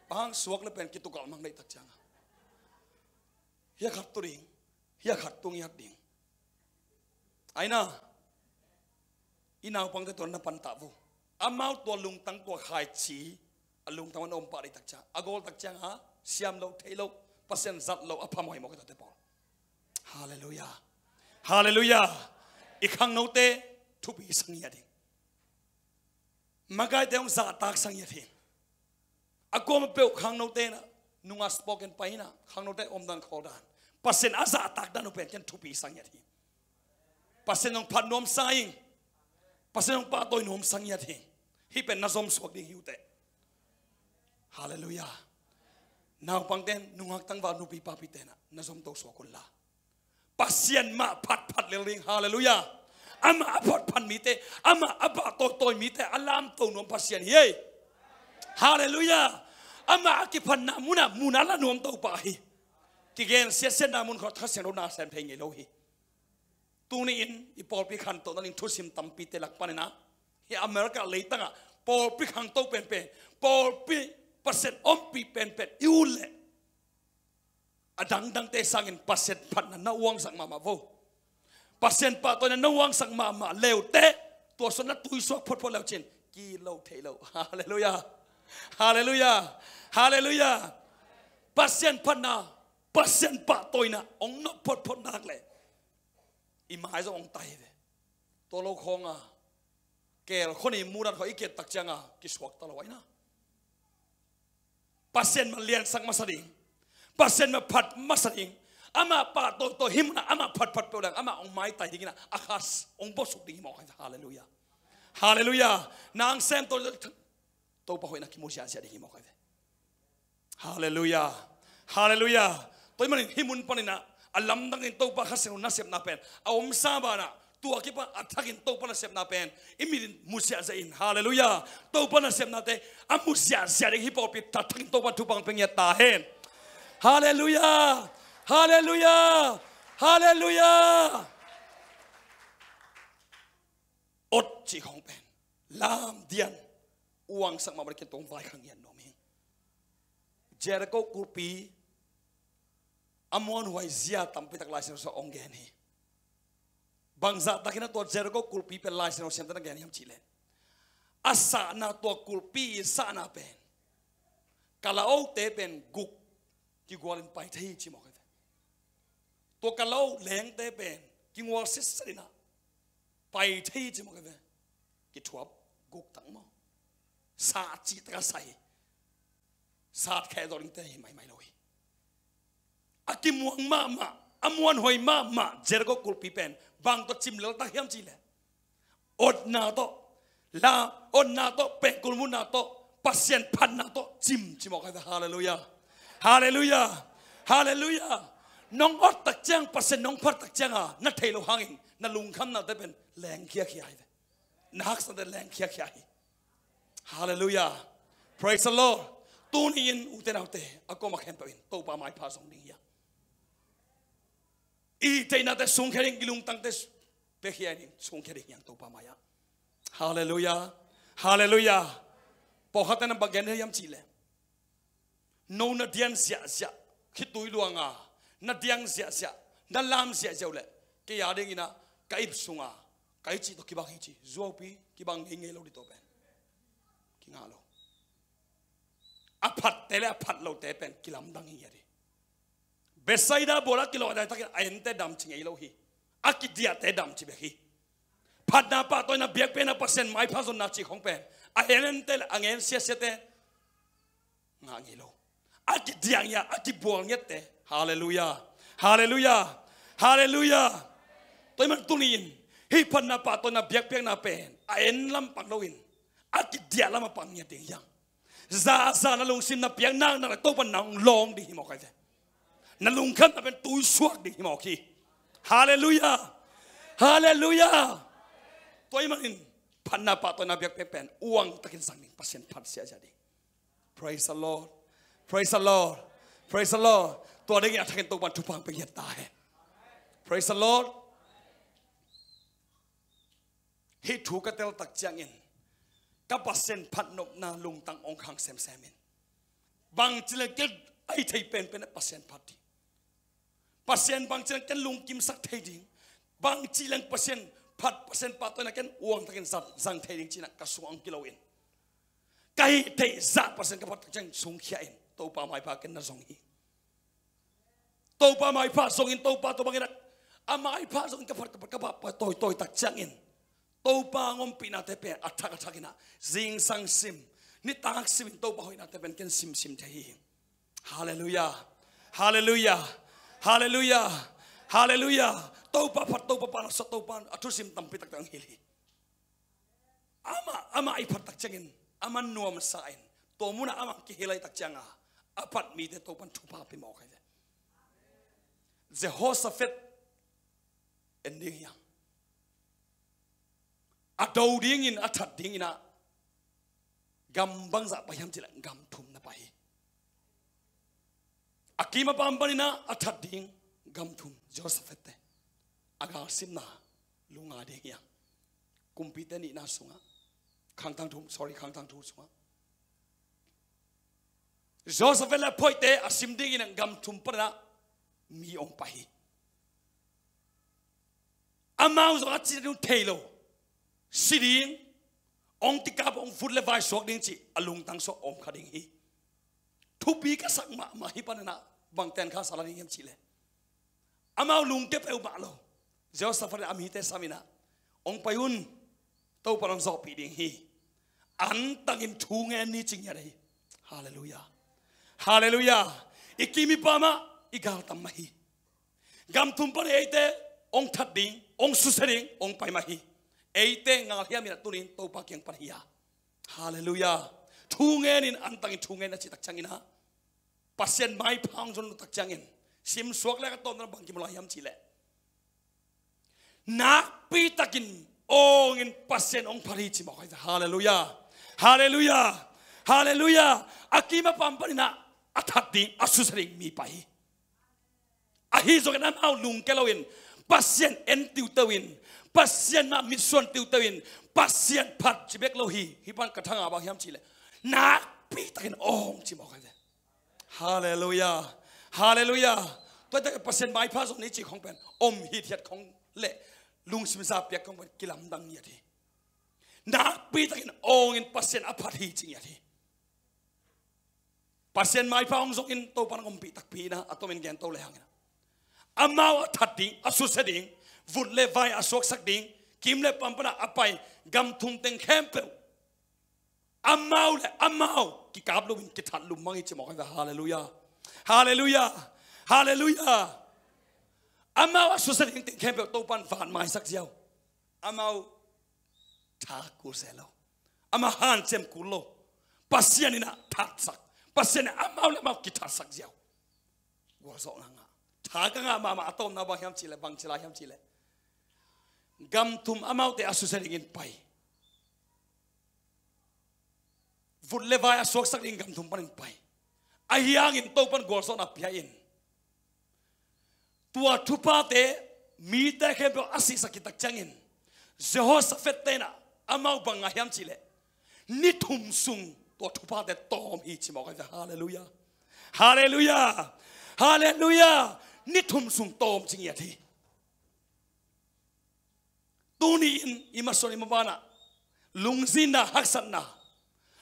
Bang hang suak le pen kitukalh mang deih tak ciangin. Hih a khat tu ding. Hih a khat tu ngiat ding. Aina. I naupangte tua na pantah vo. Amau tua lungtang tua khaici a lungtang a na om pah dih tak ciang a gol tak ciang a siam lo, thei lo, Pasian zat lo, a phamawh hi mawk hi tuate pawl. Halleluiah. Halleluiah. I khangnote thupi sang hi a ding. Makaite hong zahtak sang hi a ding. A kuama peuh khangnote na nunga spoken pai na khangnote omdan khawldan Pasian a zahtak dan uh pen ken thupi sang hi a ding. Pasian hong phat nuam sa ing. Pasian hong pahtawi nuam sang hi a ding. Hih pen na zom suak ding hi uh teh. Halleluiah. Naupangten nungak tangval nupi papite na na zom to suak un la. Pasian mah phatphat lel ding. Halleluiah. Amah a phatphat mite, amah a pahtawi mite a lamto nuam Pasian hi ei. Halleluiah. Amah a kiphatna munah mun a la nuam Topa hi. Kigen siatsiatna mun khawng Kha Siangtho na sem thei ngei lo hi. Tuni-in i pawlpi khantohna ding thusim tampite lak panin ah, hih America leitangah pawlpi khangto penpen, pawlpi Pasian ompih penpen i ut leh a dangdangte sangin Pasian phatna na uangsak mahmah vo. Pasian pahtawina na uangsak mahmah leuteh, tua suan na tuisuak photphot leucin kilo thei lo. Halleluiah. Halleluiah. Halleluiah. Pasian phatna, Pasian pahtawina hong nop photphot nak leh i mai zong hong tai ve. Tua lo khawnga keel khoni mudan khawng i kiat tak cianga kisuakta lo aina. Pasian mah liansak masa ding, Pasian mah phat masa ding. Amah pahtawi hi muna amah phatphat peuh leng amah hong maitai dingina a khas hong bosuk ding hi mawk ai ve. Halleluiah. Halleluiah. Nang sem to Topa hoihna kimu siasia ding hi mawk ai ve. Halleluiah. Halleluiah. Tua ahih manin hih mun paninah a lamdangin Topa Kha Siangtho nasepna pen a omsa banah tua kipan a thakin Topa nasepna pen i mitin mu siahsiah in. Halleluiah. Topa nasepnate a mu siahsiah ding hih pawlpi a thakin Topa thupha pia ngiat ta hen. Halleluiah. Halleluiah. Halleluiah. Ot cih khawng pen lam dian uangsak mahmah ding ken tong vaikhak ngiat nuam hi. Jericho kulpi a muanhuai zia tampi tak Lai Siangtho sungah hong gen hi. Bangzah takin a tua Jericho kulpi pen Lai Siangtho siamte na gen hiam cihleh, a sahna tua kulpi i sahna pen kalaote pen guk kigualin pai thei hi ci mawk ai ve. Tua kalao lengte pen kingual sitset inah pai thei hi ci mawk ai ve. Kithuap guk tak maw? Sat cih taka sa hi. Sat kheh zawh dingte hi maimai lo hi. A kimuang mahmah, a muanhuai mahmah Jericho kulpi pen bang tawh cim leltak hiam cihleh, otna tawh, la, otna tawh, pengkul mutna tawh, Pasian phatna tawh cim ci mawk ai ve. Halleluiah. Halleluiah. Halleluiah. Nong ot tak ciang, Pasian nong phat tak cianga na theih loh hangin na lungkhamnate pen lengkhiakhia hi ve. Na haksate lengkhiakhia hi. Halleluiah. Praise the Lord. Tuni-in ute naute a kuama khempeuh in Topa maipha zong ding hi a, i theihnate sungkhia ding, i lungtangte pekhia ding, sungkhia ding hi hang Topa mai-ah. Halleluiah. Halleluiah. Pawlkhatte na bang gen hiam cihleh, no na diang ziahziah khitui luanga na diang ziahziah, na lam ziahziah uh leh kei a dinginah ka ip sunga ka i cih tawh kibang hi ci. Zuaupi kibang ngeingei lo dih tawh pen kingah lo. A phatte le a phat lote pen kilamdang hi a dih. Bethsaida bual a kilawh a daitakin a ente damci ngei lo hi. A kidiahte damci bek hi. Phatna pahtawina biakpiakna Pasian maipha zonna cih khawng pen a en ente le a ngen siasiate ngah ngei lo. A kidiah ngiat, a kibual ngiatte. Halleluiah. Halleluiah. Halleluiah. Tua ahih man tuni-in hih phatna pahtawina biakpiakna pen a en lam pang loin a kidiah lamah pang ngiat ding hi hang. Za a za na lungsim na piak naknak le Topa nang lawng ding hi mawk ai ve. Na lungkhamna pen tuisuak ding hi mawk hi. Halleluiah. Halleluiah. Tua ahih manin phatna pahtawina biakpiak pen uangtakin zang ding, Pasian phat siahsiah ding. Praise the Lord. Praise the Lord. Praise the Lord. Tua dingin a thakin Topa thupha pia ngiat ta hen. Praise the Lord. Hih thu ka tel tak ciangin ka Pasian phatnopna lungtang hong khang semsem in. Bangci leng ken a hi thei penpen a Pasian phat ding. Pasian bangci leng ken lungkimsak thei ding. Bangci leng Pasian phat Pasian pahtawina ken uang takin zat zang thei ding cinah ka sungah hong kilo in, ka hih theih zah Pasian ka phat tak ciang sungkhia in Topa maipha ken na zong hi. Topa maipha zongin Topa tua bangin a maipha zongin ka phat ka phat ka phat tawi tawi tak ciangin Topa hong ompihnate pen a thak a thak inah zingsang sim, nitak simin Topa hoihnate pen ken simsim thei hi. Halleluiah. Halleluiah. Halleluiah. Halleluiah. Topa phat, Topa pan a sawt, Topa a thusim tampi takte hong hilh hi. Amah, amah i phat tak ciangin amah nuamsa in tua munah amah kihilh lai tak cianga a phat mite Topan thupha pia mawk hi ve. Jehoshaphat en ding hiam? A do dingin a that dinginah gam bangzah pai hiam cileh gam thum na pai hi. A kim a pam paninah a that ding gam thum Jehoshaphat te a galsimna lunga ding hiam? Kumpite nihna sungah khangthang thum, sorry, khangthang thu sungah Jehoshaphat le a phoihte a sim dingin gam thum paninah mi ong pai hi. Amau zong a cih ding thei lo, si ding, ong tikap ong vut le vai suak ding cih a lungtang suah om kha ding hi. Thupi ka sak mahmah hi paninah bangten kha sala ding hiam cihleh amau lungke peuhmah lo. Jehoshaphat in a mite saminah ong pai un, Topa nong zawhpih ding hi. Antangin thu ngen ni ci ngiat hi. Halleluiah. Halleluiah. I kim i pamah i galtam mah hi. Gam thum pan eite ong that ding, ong susia ding ong pai mah hi. Eite ngal hiam inah tunin Topa kiang pan hi a. Halleluiah. Thu ngenin antangin thu ngen a cih tak cianginah Pasian maipha hong zon lua tak ciangin simsuak le ka tawmna bang kimu lai hiam cihleh nakpi takin awngin Pasian hong phat hi ci mawk hi. Halleluiah. Halleluiah. Halleluiah. A kim a pam paninah a that ding, a susia ding mi pai hi. Ahi zongin amau lungke loin Pasian en tiuteu in, Pasian mah mitsuan tiuteu in, Pasian phat ci bek lo hi. Hih pan ka thanga bang hiam cihleh nakpi takin awng ci mawk hi ve. Halleluiah. Halleluiah. Tuate Pasian maipha zong ni cih khong pen om hithiat khong le lungsim za piak khong pen kilamdang ngiat hi. Nakpi takin awngin Pasian a phat hi ci ngiat hi. Pasian maipha hong zongin Topa nong ompih takpi inah a tomin gen to le hanginah amau a that ding, a susia ding, vut le vai a suaksak ding, kim le pam panah a pai gam thum teng khempeuh amau le amau kikap lumin kithat lum mang hi ci mawk hi ve. Halleluiah. Halleluiah. Halleluiah. Amau a susia ding teng khempeuh Topan van maisak ziau. Amau tha kul se lo. Amah hanciam kul lo. Pasian inah thatsak. Pasian inah amau le amau kithatsak ziau. Gualzawhna ngah. Tha ka ngah mahmah a tawmna bang hiam cihleh, bang ci lai hiam cihleh gam thum amaute a susia dingin pai. Vut le vai a suaksak ding gam thum panin pai. Ahi hangin Topan gualzawhna pia in tua thuphate mite khempeuh a sihsak khit tak ciangin Jehoshaphat tenah amau bang ngah hiam cihleh ni thum sung tua thuphate tawm hi ci mawk hi ve. Halleluiah. Halleluiah. Halleluiah. Ni thum sung tawm ci ngiat hi. Tuni-in i masuan i mabanah lungzinna, haksatna,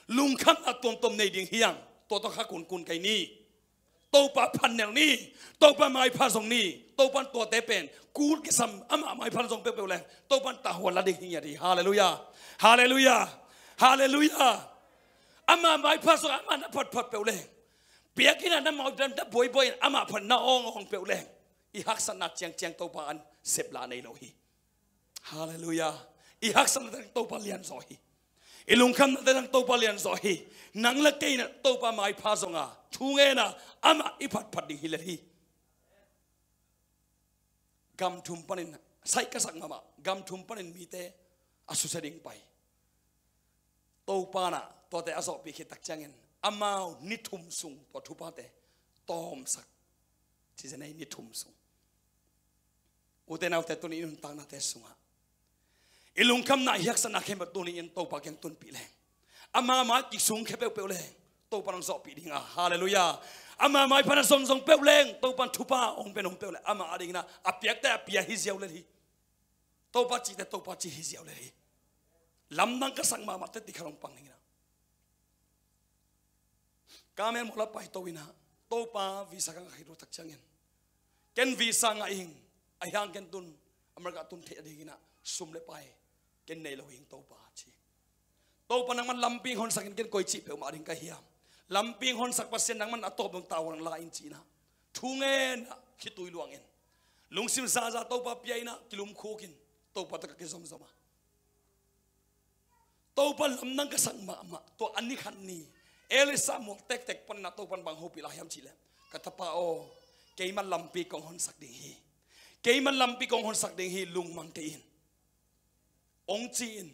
lungkhamna tuamtuam nei ding hi hang. Tua tawh kha kunkun kei ni. Topa phanel ni. Topa maipha zong ni. Topan tuate pen kul kisam, amah maipha zong peuhpeuh leng Topan tahhuan la ding hi ngiat hi. Halleluiah. Halleluiah. Halleluiah. Amah maipha zong amah na phatphat peuh leng, piak inah na mawh dan na buaibuai in amah phat na awngawng peuh leng i haksatna ciangciang Topa an seplah nei lo hi. Halleluiah. I haksatna teng Topa lianzaw hi. I lungkhamna teng Topa lianzaw hi. Nang le kei inah Topa maipha zonga thu ngena amah i phatphat ding hi lel hi. Gam thum panin saih ka sak mahmah, gam thum panin mite a susia ding pai. Topa nah tuate a zawhpih khit tak ciangin amau ni thum sung tua thuphate tawmsak. Ci zen ei, ni thum sung. Ute naute, tuni i nuntaknate sungah i lungkhamna, i haksatna khempeuh tuni in Topa kiang tunpih leng, ama mai kisungkhia peuhpeuh leng Topa nong zawhpih ding a. Halleluiah. Ama maipha na zongzong peuh leng Topan thupha hong pia nung peuh leng ama a dingin a piakte a pia hi ziau lel hi. Topa cihte Topa cih hi ziau le hi. Lamdang ka sak mahmah teh ti khat hong pang ning in ah. Ka mel mawh la paito in ah, Topa visa ka ngah khit uh tak ciangin, ken visa ngah ing, ahi hang ken tun America tun theih a ding in ah sum le pai ken nei lo ing Topa, ci. Topa nangman lampi hong honsak in, ken koi cih peuhmah ding ka hiam? Lampi hong honsak Pasian nangman a tawp dong tau hong la in, ci in ah thu ngen ah khitui luang in, lungsim zahzah Topa pia in ah kilumkhuk in Topa tawh ka kizomzom a, Topa lamdang ka sak mahmah. Tua a ni khat ni Elisha mual tektek pan in ah Topa in bang hopih lai hiam cih leh, ka tapa aw, keimah lampi kong honsak ding hi. Keimah lampi kong honsak ding hi, lungmang kei in, hong ci in.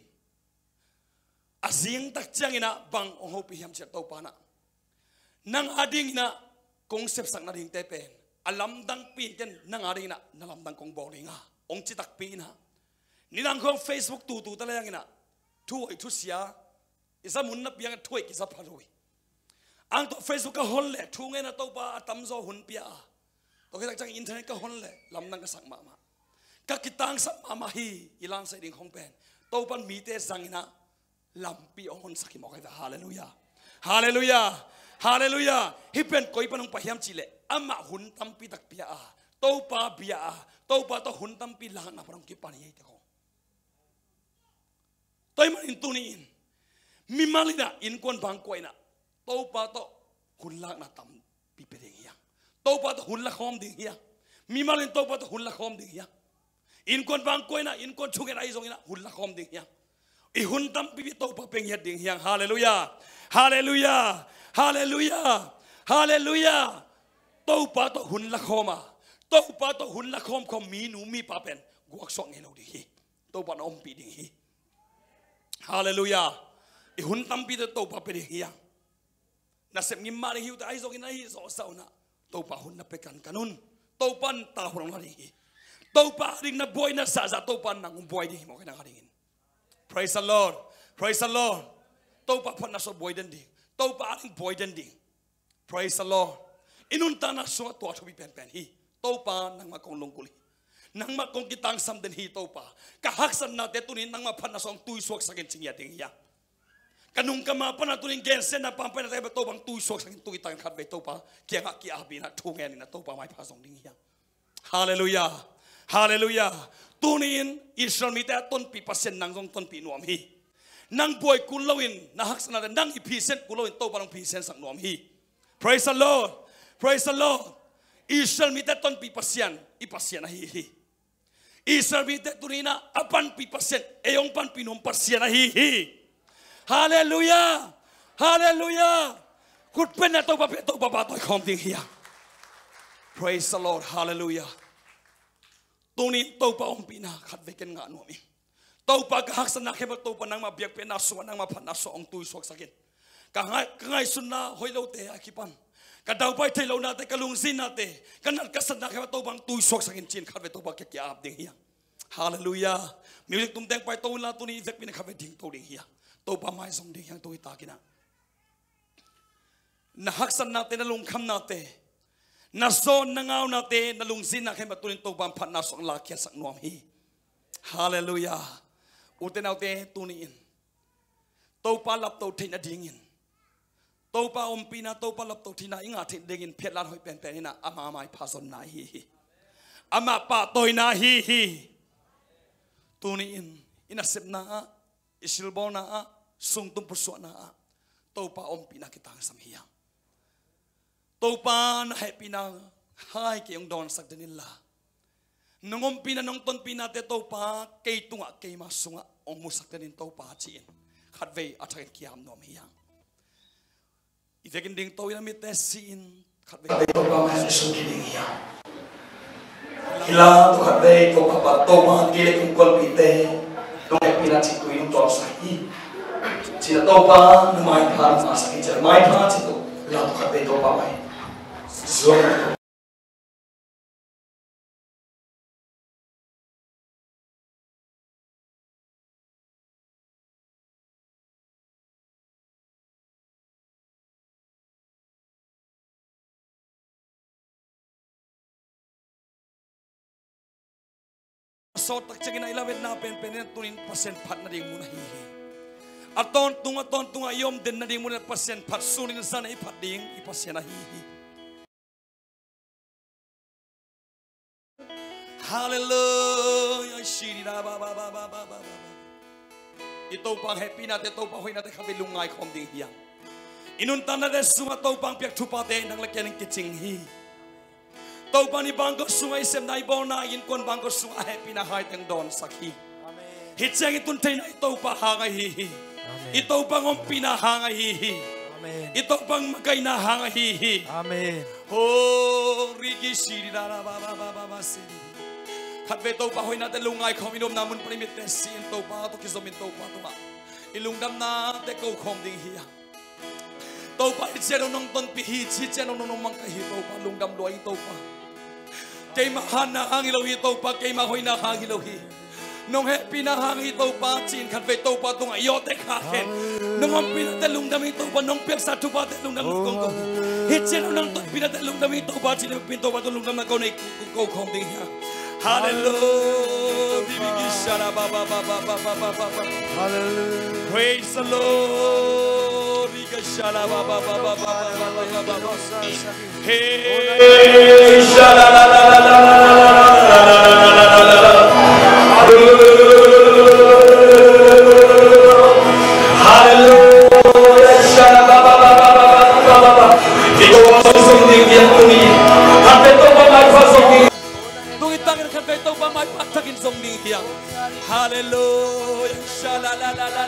A zing tak ciangin ah bang hong hopih hiam cih leh, Topa in ah, nang a ding in ah kong sepsak nadingte pen a lamdangpi in, ken nang a ding in ah na lamdang kong bawl ding a, hong ci takpi in ah, nidang khawng Facebook tutu ta leng in ah, thuhoih thusia i za mun na piang, thuhoih kiza pha lo hi. Ang tawh Facebook ka hon leh thu ngen ah Topa a tamzaw hun pia a, tua khit tak ciang internet ka hon leh lamdang ka sak mahmah. Ka kitangsap mahmah hi. I langsai ding khawng pen Topa in mite zang in ah lampi hong honsak hi mawk hi ve. Halleluiah. Halleluiah. Halleluiah. Hih pen koi pan hong pai hiam cih leh, amah hun tampi tak pia a, Topa bia a, Topa tawh hun tampi lakna pan hong kipan hi, eite khawng. Tua ahih manin tuni in mimal in ah, innkuan bangkua in ah Topa tawh hun lakna tampi pia ding hi hang. Topa tawh hun lakhawm ding hi hang. Mimal in Topa tawh hun lakhawm ding hi hang. Innkuan bangkua in ah, innkuan thungen ahi zongin ah hun lakhawm ding hi hang. I hun tampipi Topa pia ngiat ding hi hang. Halleluiah. Halleluiah. Halleluiah. Halleluiah. Topa tawh hun lakhawm a, Topa tawh hun lakhawm khawm minu mipa pen guaksuak ngei lo ding hi. Topa na ompih ding hi. Halleluiah. I hun tampite Topa pia ding hi hang. Nasep ngim mah ding hi uh teh, ahi zongin ahi zawh sa un ah, Topa hun na pia kankan un. Topa in tau hun hong la ding hi. Topa a ding na buai na zahzah, Topa in nang hong buai ding hi mawk hi, nang a dingin. Praise the Lord. Praise the Lord. Topa phatna sung buai den ding. Topa a ding buai den ding. Praise the Lord. I nuntakna sungah tua thupi penpen hi. Topa, nangmah kong lunggulh hi. Nangmah kong kitangsam den hi Topa. Ka haksatnate tuni in nangmah phatna sungah hong tuisuaksak in, ci ngiat ding hi hang. Ka nung ka ma pan a tuni in gensiatna pampai nate Topa hong tuisuaksak in, tu kitak in khatvei Topa kiangah ki-ap in ah, thu ngen in ah Topa maipha zong ding hi hang. Halleluiah. Halleluiah. Tuni in Israel mite a tonpih Pasian nang zong tonpih nuam hi. Nang buai kul loin na haksatnate nang i phisian kul loin Topa in hong phisiansak nuam hi. Praise the Lord. Praise the Lord. Israel mite tonpih Pasian i Pasian ahi hi. Israel mite tuni in ah a panpih Pasian, ei hong panpih nuam Pasian ahi hi. Halleluiah. Halleluiah. Khut beng in ah Topa pia, Topa pahtawi khawm ding hi hang. Praise the Lord. Halleluiah. Tuni in Topa ompihna khatvei ken ngah nuam ing. Topa, ka haksatna khempeuh Topa nangmah biakpiakna sungah, nangmah phatna sungah hong tuisuaksak in. Ka ngai-, ka ngaihsutna hoih lote a kipan, ka daupai theih lohnate, ka lungzinnate, ka nat ka satna khempeuh Topa hong tuisuaksak in, ci in khatvei Topa kiang ki-ap ding hi hang. Halleluiah. Music tum teng paito un la, tuni i vekpi in ah khatvei dingto ding hi hang. Topa maizong ding hi hang, tu kitak in ah. Na haksatnate, na lungkhamnate, na zawn na ngaunate, na lungzinna khempeuh tuni in Topa in phatna sungah lakkhiatsak nuam hi. Halleluiah. Ute naute, tuni in Topa lapto theih nadingin, Topa ompihna, Topa lapto theihna i ngah theih nadingin phetlan hoih penpen in ah ama maipha zonna ahi hi. Ama pahtawina ahi hi. Tuni in i nasepna ah, i silbawlna ah, sungtum pusuahna ah Topa ompihna kitangsam hi hang. Topa, na hehpihna hai kei hong dawnsak den inla, nong ompihna, nong tonpihnate Topa, kei tungah, keima sungah hong musak den in Topa, ci in khatvei a thakin ki-ap nuam hi hang. I vekin dingto in a mitte si in, khatvei Topa mai hong sung kik ding hi hang. Hi la, tua khatvei Topa, Topa, kei le kong kualpihte nong hehpihna cih tui nong tuamsak hi, ci-in a Topa na maipha nong ngahsak hi, ci-in a maipha cih tui la, tua khatvei Topa mai zuak. Sawt tak ciangin a i lametna penpen in a tunin Pasian phat nading mun ahi hi. A tawntung a tawntung a i om den nading mun in Pasian phat, sunin zan a i phat ding i Pasian ahi hi. Halleluiah. I Topa hehpihnate, Topa hoihnate khatvei lungngai khawm ding hi hang. I nuntaknate sungah Topa hong piak thupate nang le kei a ding kicing hi. Topa in i bangkua sungah i sepna, i bawlna, i innkuan bangkua sungah a hehpihna haite hong dawnsak hi. Amen. Hih ciang i tun theihna i Topa hang ahi hi. Amen. I Topa hong ompihna hang ahi hi. Amen. I Topa hong makaihna hang ahi hi. Amen. Ho, riki siri da da ba ba ba ba ba siri. Khatvei Topa hoihnate lungngai khawm, i omna mun pan i mitte si-in Topa tawh kizomin Topa tungah i lungdamnate ko khawm ding hi hang. Topa, hih ciang nong tonpih hi, hih ciang nong mangkai hi Topa, lungdam lua hi Topa. Keima hatna hang hi lo hi Topa, keima hoihna hang hi lo hi. Nong hehpihna hang hi Topa, ci-in khatvei Topa tungah i awhte khak hen. Nong ompihnate lungdam hi Topa, nong piaksa thuphate lungdam kong ko hi. Hih ciang nong tonpihnate lungdam hi Topa, ci-in hehpih Topa tungah lungdamna ko nei, ko khawm ding hi hang. Hallelujah. Hallelujah. Praise the Lord. Hey, shala la la la la la la la la la la la la. Hallelujah. Shala ba ba ba ba. Ito ang song ding biang tuni. Hante to ba mai pa song ding. Tuni tangin khatvei Topa maipha takin zong ding hi hang. Hallelujah. Sha la la la la.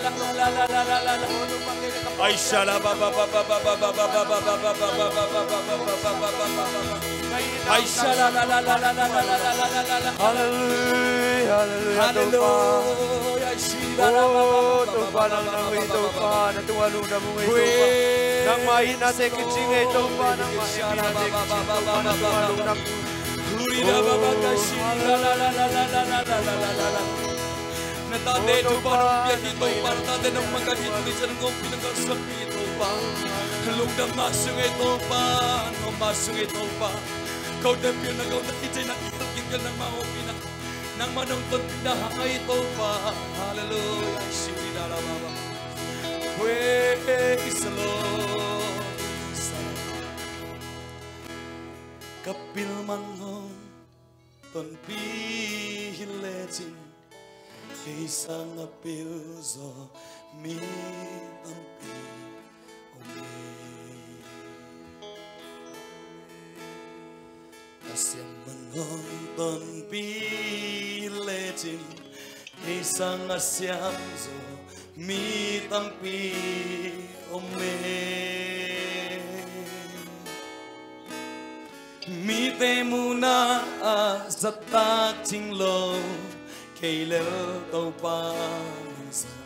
Ai sha la ba ba ba. Ai sha la la la la. Hallelujah, hallelujah, Topa. Hallelujah. Ai shi la la ba ba. Oh, Topa, nang, nang, Topa, na tua lu na mu, Topa. Nang mai na se ki ching, Topa, nang mai na se ki ching, Topa, na tua lu na mu. Na tate Topa nong piak hi Topa, na tate nong mangkai hi, tuni ciang nong ompih nong kalsuanpih hi Topa. Lungdam mah sung ei Topa, nong mah sung ei Topa. Kote pilna, kote hih ciang na kilkil nangmah ompihna, nangmah nong tonpihna hang ei Topa. Hallelujah. Praise the Lord. Ka pil man hong tonpih hi lecin, kei sang a pil zaw mi tampi om hi. Ka siam man hong tonpih hi lecin, kei sang a siam zaw mi tampi om hi. Mite muhna ah zahtak cing lo, kei lel Topa nong zang.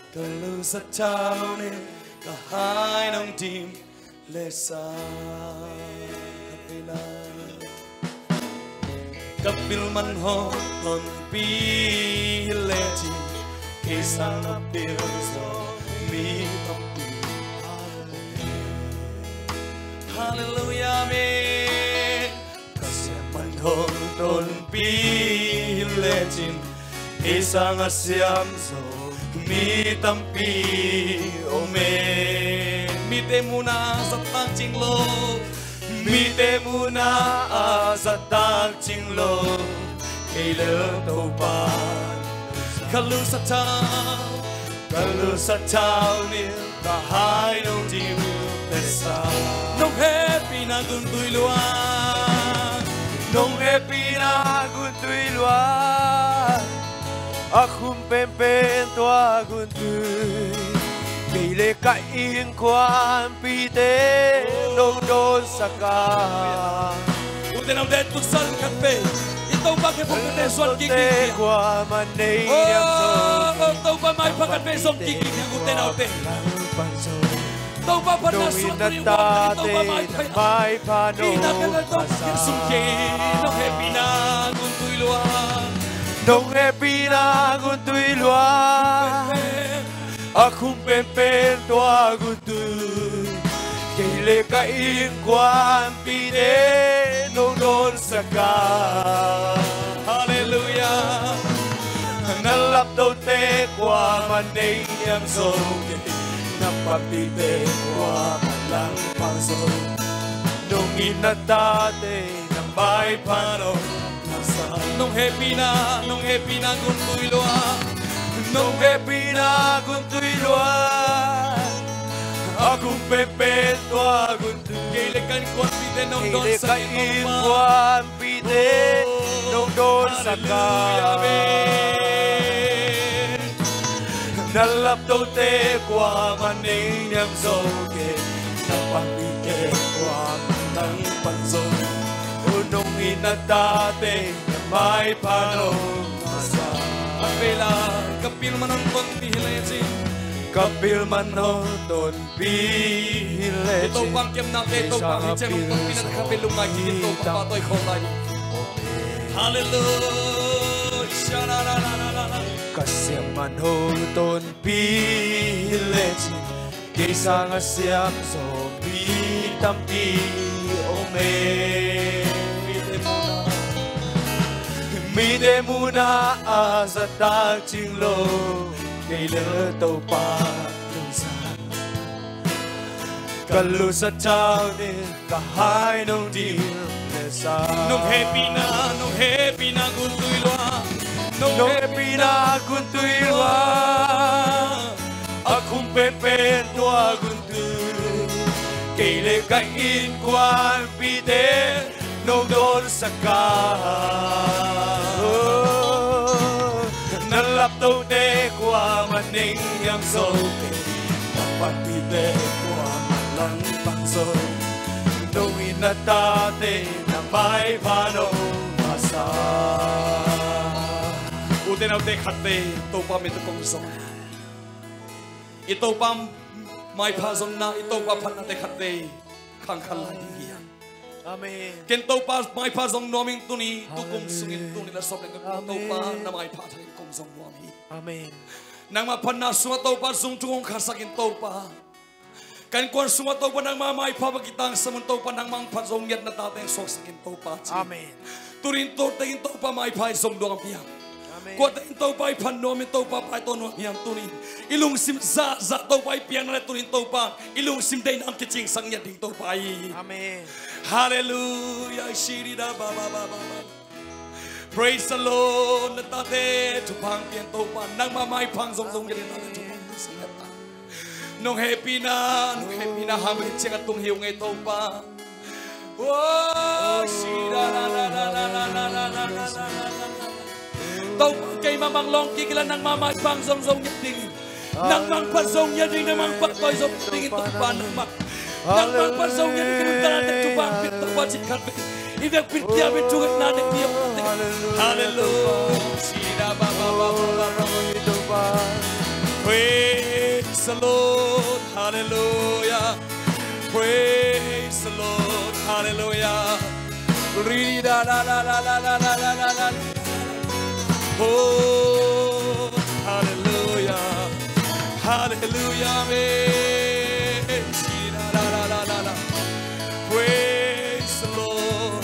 Ka lu sa thau nin ka hai nong dim lesa. Ka pil man hong tonpih hi lecin, kei sang a pil zaw mi tampi. Hallelujah, amen. Ka siam man hong tonpih hi lecin, kei sang a siam zaw mi tampi om hi. Mite muhna ah zahtak cing lo. Mite muhna ah zahtak cing lo, kei lel Topa. Ka lu sa thau, ka lu sa thau nin ka hai nong dim lesa. Nong hehpihna gun tui luang. Nong hehpihna gun tui luang. A khum penpen tua gun tui. Kei le ka innkuanpihte nong dawnsak a. Ute naute, tusan khat vei i Topa khe phawk khat vei zuan kik kik hi. Kuamah nei diam zaw. Oh, Topa maipha khat vei zong kik kik hi, ute naute. Topa phatna suah tuni uan, Topa maipha. Ina kena Topa khe sung kik, nong hehpihna gun tui luang. Nong hehpihna gun tui luang. A khum penpen tua gun tui. Kei le ka innkuanpihte nong dawnsak a. Halleluia. Na laptote kuamah nei niam zo kei, na panpihte kuamah langpang zo. Nong it na tate na maipha nong ngasa. Nong hehpihna, nong hehpihna guntui lua. Nong hehpihna guntui lua. A kung penpen tua guntui. Kei le ka innkuanpihte nong dawnsak in, Topa. Pite nong dawnsak a. Halleluia, amen. Na laptote kuamah nei niam zo kei, na panpihte kuamah langpang zo. Nong it na tate na maipha nong ngasa. A vela ka pil man hong tonpih hi lecin. Ka pil man hong ton Pi hi le i Topa hong kepnate, Topa hong ciang hong tonpihna khat vei lungngai kik in, Topa pahtawi khawm lai ni. Halleluia. Sha-la-la-la-la-la. Ka siam man hong tonpih hi lecin, kei sanga siam zo mi tampi om e. Mite muhna a zahtak cing lo, kei le Topa lungzah. Ka lungzah tau ni, ka hai nong dil le sa. Nong hehpihna, nong hehpihna guntui lua. Nong hehpihna guntui lua. A kung penpen tua guntui. Kei le ka innkuanpihte nong dawnsak a. Na laptote kuamah nei niam zo kei, na panpihte kuamah langpang zo. Nong it na tate na maipha nong ngasa. Ute naute, khatvei Topa min tawh kong zong. I Topa maipha zonna, i Topa phatnate khatvei khangkhat lai ding hi hang. Amen. Ken Topa maipha zong nuam ing tuni, tukum sungin tuni la sawm le nga Topa na maipha thangin kong zong nuam hi. Amen. Nangmah phatna sungah Topa zung thu hong khasak in Topa. Ka innkuan sungah Topa nangmah maipha va kitangsam un Topa, nangmah hong phat zong ngiat na tate hong suaksak in Topa ci. Amen. Tunin tuak tengin Topa maipha i zong nuam hiam? Amen. Kuate in Topa i phat nuam in Topa pai tawh nuam hiam tunin? I lungsim zahzah Topa i piakna le tunin Topa i lungsim deihna hong kicingsak ngiat ding Topa hi. Amen. Halleluia. Shiri da ba ba ba ba ba. Praise the Lord. Na tate thupha hong pia in Topa, nangmah maipha hong zong zong ngiat ding tate thupha hong pia in. Nong hehpihna, nong hehpihna hang bek ciang a tung hi ung ei Topa. Oh, shira la la la. Topa keimah mah lawng kik inla, nangmah maipha hong zong zong ngiat ding. Nangmah hong phat zong ngiat ding, nangmah hong pahtawi zong ngiat ding in Topa, nangmah. Nangmah hong phat zong ngiat ding, ka nuntakna teng Topa hong piak Topa cih khat vei. I vekpi in kiam in thungetna nei ni hong teng. Halleluia. Shira ba ba ba ba ba ba. Praise the Lord. Halleluia. Praise the Lord. Halleluia. Rida la la la. Oh, halleluia. Halleluia. Amen. Shira la la la la la. Praise the Lord.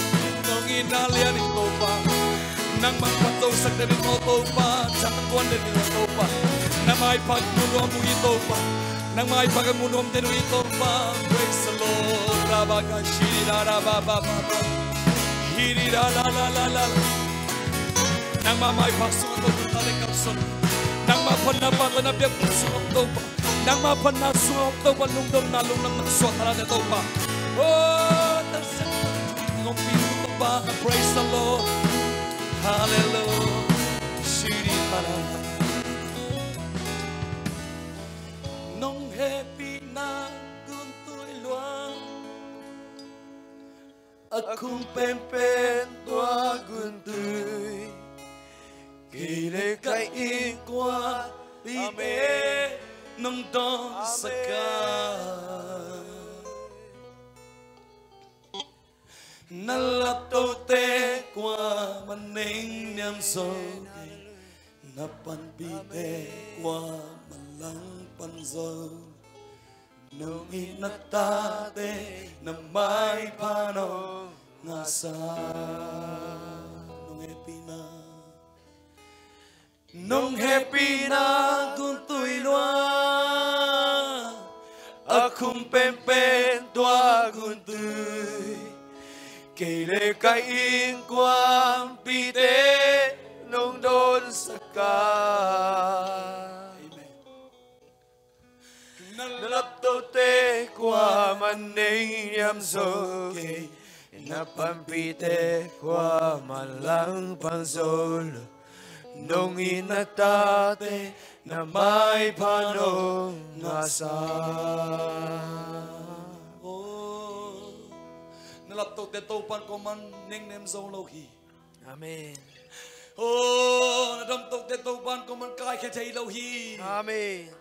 Nong itna lian in Topa. Nangmah hong phat zongsak den in aw Topa. Ciangkuan den in aw Topa. Na maipha hong mu nuam uh hi Topa. Nang maipha hong mu nuam den uh hi Topa. Praise the Lord. Rabaka shiri da da ba ba ba ba. Hiri da la la la la. Nangmah maipha sungah Topa na le kamsang. Nangmah phatna pahtawi na biakbuk sungah Topa. Nangmah phatna sungah Topa lungdamna lunglamna suah ta na le Topa. Oh, ta siang ngom pi Topa. Praise the Lord. Hallelujah. Shiri da la la. Nong hehpihna guntui luang, a khung penpen tua guntui. Kei le ka innkuanpihte nong dawnsak a. Na laptote kuamah neng niam zo kei, na panpihte kuamah langpang zo. Nong it na tate na maipha nong ngasa. Nong hehpihna. Nong hehpihna gun tui lua, a khum penpen tua gun tui. Kei le ka innkuanpihte nong dawnsak a. Amen. Na laptohte kuaman nei niam zo kei, na panpihte kuaman langpang zo lo. Nong it na tate na maipha nong ngahsa. Oh, na laptohte Topan kuaman nei niam zo lo hi. Amen. Oh, na damtohte Topan kuaman kaikhia thei lo hi. Amen.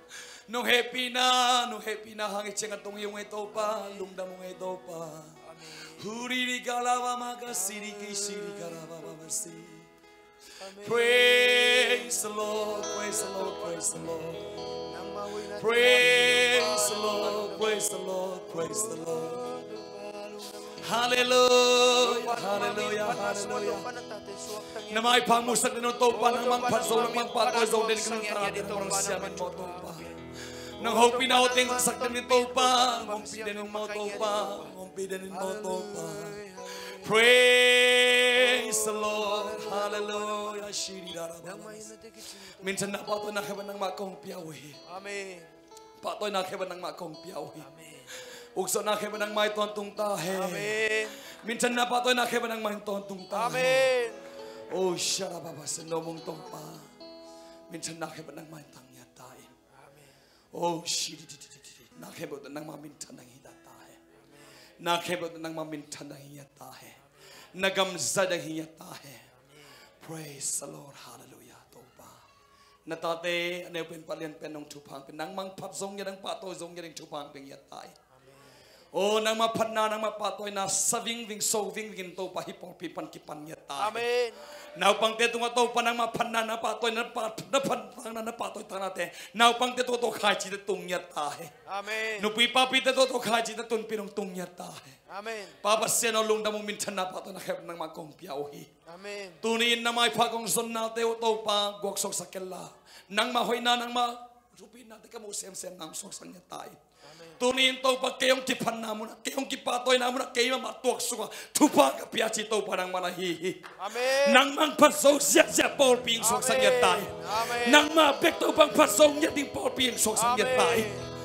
Nong hehpihna, nong hehpihna hang i ciang a tung hi ung ei Topa, lungdam ung ei Topa. Amen. Huri ri ka la ba ma ka si ri ki si ri ka la ba ba ba si. Amen. Praise the Lord, praise the Lord, praise the Lord. Praise the Lord, praise the Lord, praise the Lord. Hallelujah, hallelujah, hallelujah. Na maipha musak den uh Topa, nangmah phat zo, nangmah pahtawi zo den, ka nung ta den, nang siam in maw Topa. Nang hopihna uh teng sak den in Topa, hopih den in maw Topa, hopih den in maw Topa. Praise the Lord, hallelujah. Minthanna pahtawina khempeuh nangmah kong pia uh hi. Amen. Pahtawina khempeuh nangmah kong pia uh hi. Amen. Ukzawhna khempeuh nangmah i tawntung ta hen. Amen. Minthanna pahtawina khempeuh nangmah i tawntung ta hen. Amen. Oh, sharababa sendo mong Topa. Minthanna khempeuh nangmah i tang ngiat ta in. Amen. Oh, shi di di di di di. Na khempeuh nangmah minthan ding hi ta hen. Amen. Na khempeuh nangmah minthan ding hi ta hen. Na gam za ding hi ta hen. Amen. Praise the Lord. Hallelujah. Topa. Na tate a neu pen, a lian pen nong thupha hong pia. Nangmah phat zo ngiat ding, pahtawi zo ngiat ding thupha hong pia ngiat ta in. Amen. Oh, nangmah phatna, nangmah pahtawina sa vingving, so vingving in Topa hih pawlpi pan kipan ngiat ta in. Amen. Naupangte tungah Topa nangmah phatna, na pahtawina, na pa-, na phat takna, na pahtawi taknate naupangte tungah, tua khaici tungah tung ngiat ta hen. Amen. Nupite papite tungah tua khaici tungah tunpih dong tung ngiat ta hen. Amen. Pa Pasian aw, lungdam ung, minthanna pahtawina khempeuh nangmah kong pia uh hi. Amen. Tuni in na maipha kong zonnate uh Topa guak suaksak kenla, nangmah hoihna, nangmah thupihnate ka muh semsem na hong suaksak ngiat ta in. Amen. Tuni in Topa kei hong kiphatna munah, kei hong kipahtawina munah, kei mahmah tuaksuk a thupha ka pia ci Topa nangmah na hi hi. Amen. Nangmah phat zo ziahziah pawlpi hong suaksak ngiat ta in. Amen. Nangmah bek Topa phat zo ngiat ding pawlpi hong suaksak ngiat ta in. Amen.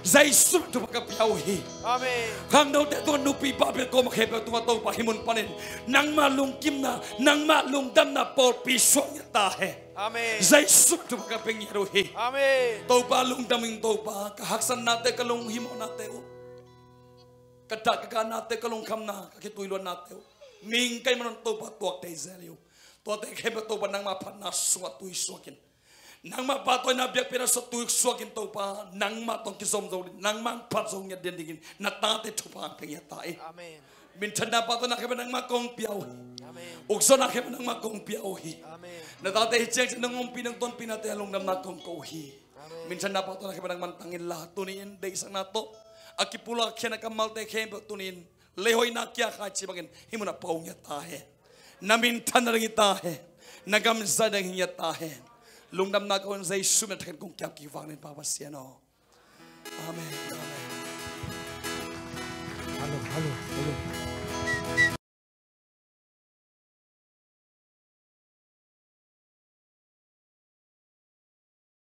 Jesu thupha ka pia uh hi. Amen. Khangnote tungah, nupi papi kawm khempeuh tungah Topa hih mun panin nangmah lungkimna, nangmah lungdamna pawlpi suak ngiat ta hen. Amen. Jesu thupha ka pia ngiat uh hi. Amen. Topa lungdam ing Topa, ka haksatnate, ka lunghimawhnate uh, ka dah ka kahnate, ka lungkhamna, ka khitui luannate uh, mihing ka hih manin Topa tuak thei zel hi uh. Tuate khempeuh Topa nangmah phatna sungah tui suakin, nangmah pahtawina biakpiakna sungah tui suakin Topa, nangmah tawh kizom zo ding, nangmah phat zo ngiat ding dingin na tate thupha hong pia ngiat ta in. Amen. Minthanna pahtawina khempeuh nangmah kong pia uh hi. Amen. Ukzawhna khempeuh nangmah kong pia uh hi. Amen. Na tate hi ciang ciang nong ompih, nong tonpihnate a lungdamna kong ko uh hi. Amen. Minthanna pahtawina khempeuh nangmah tang inla, tuni in deihsakna tawh a kipulak khiatna kammalte khempeuh tuni in leihoihna kia khaici bangin hih munah pau ngiat ta hen. Na minthanna ding hi ta hen. Na gam za ding hi ngiat ta hen. Lungdamna ko in Jesu min a thakhat kong kiap kik vang ning Pa Pasian aw. Amen. Amen. Hello, hello, hello.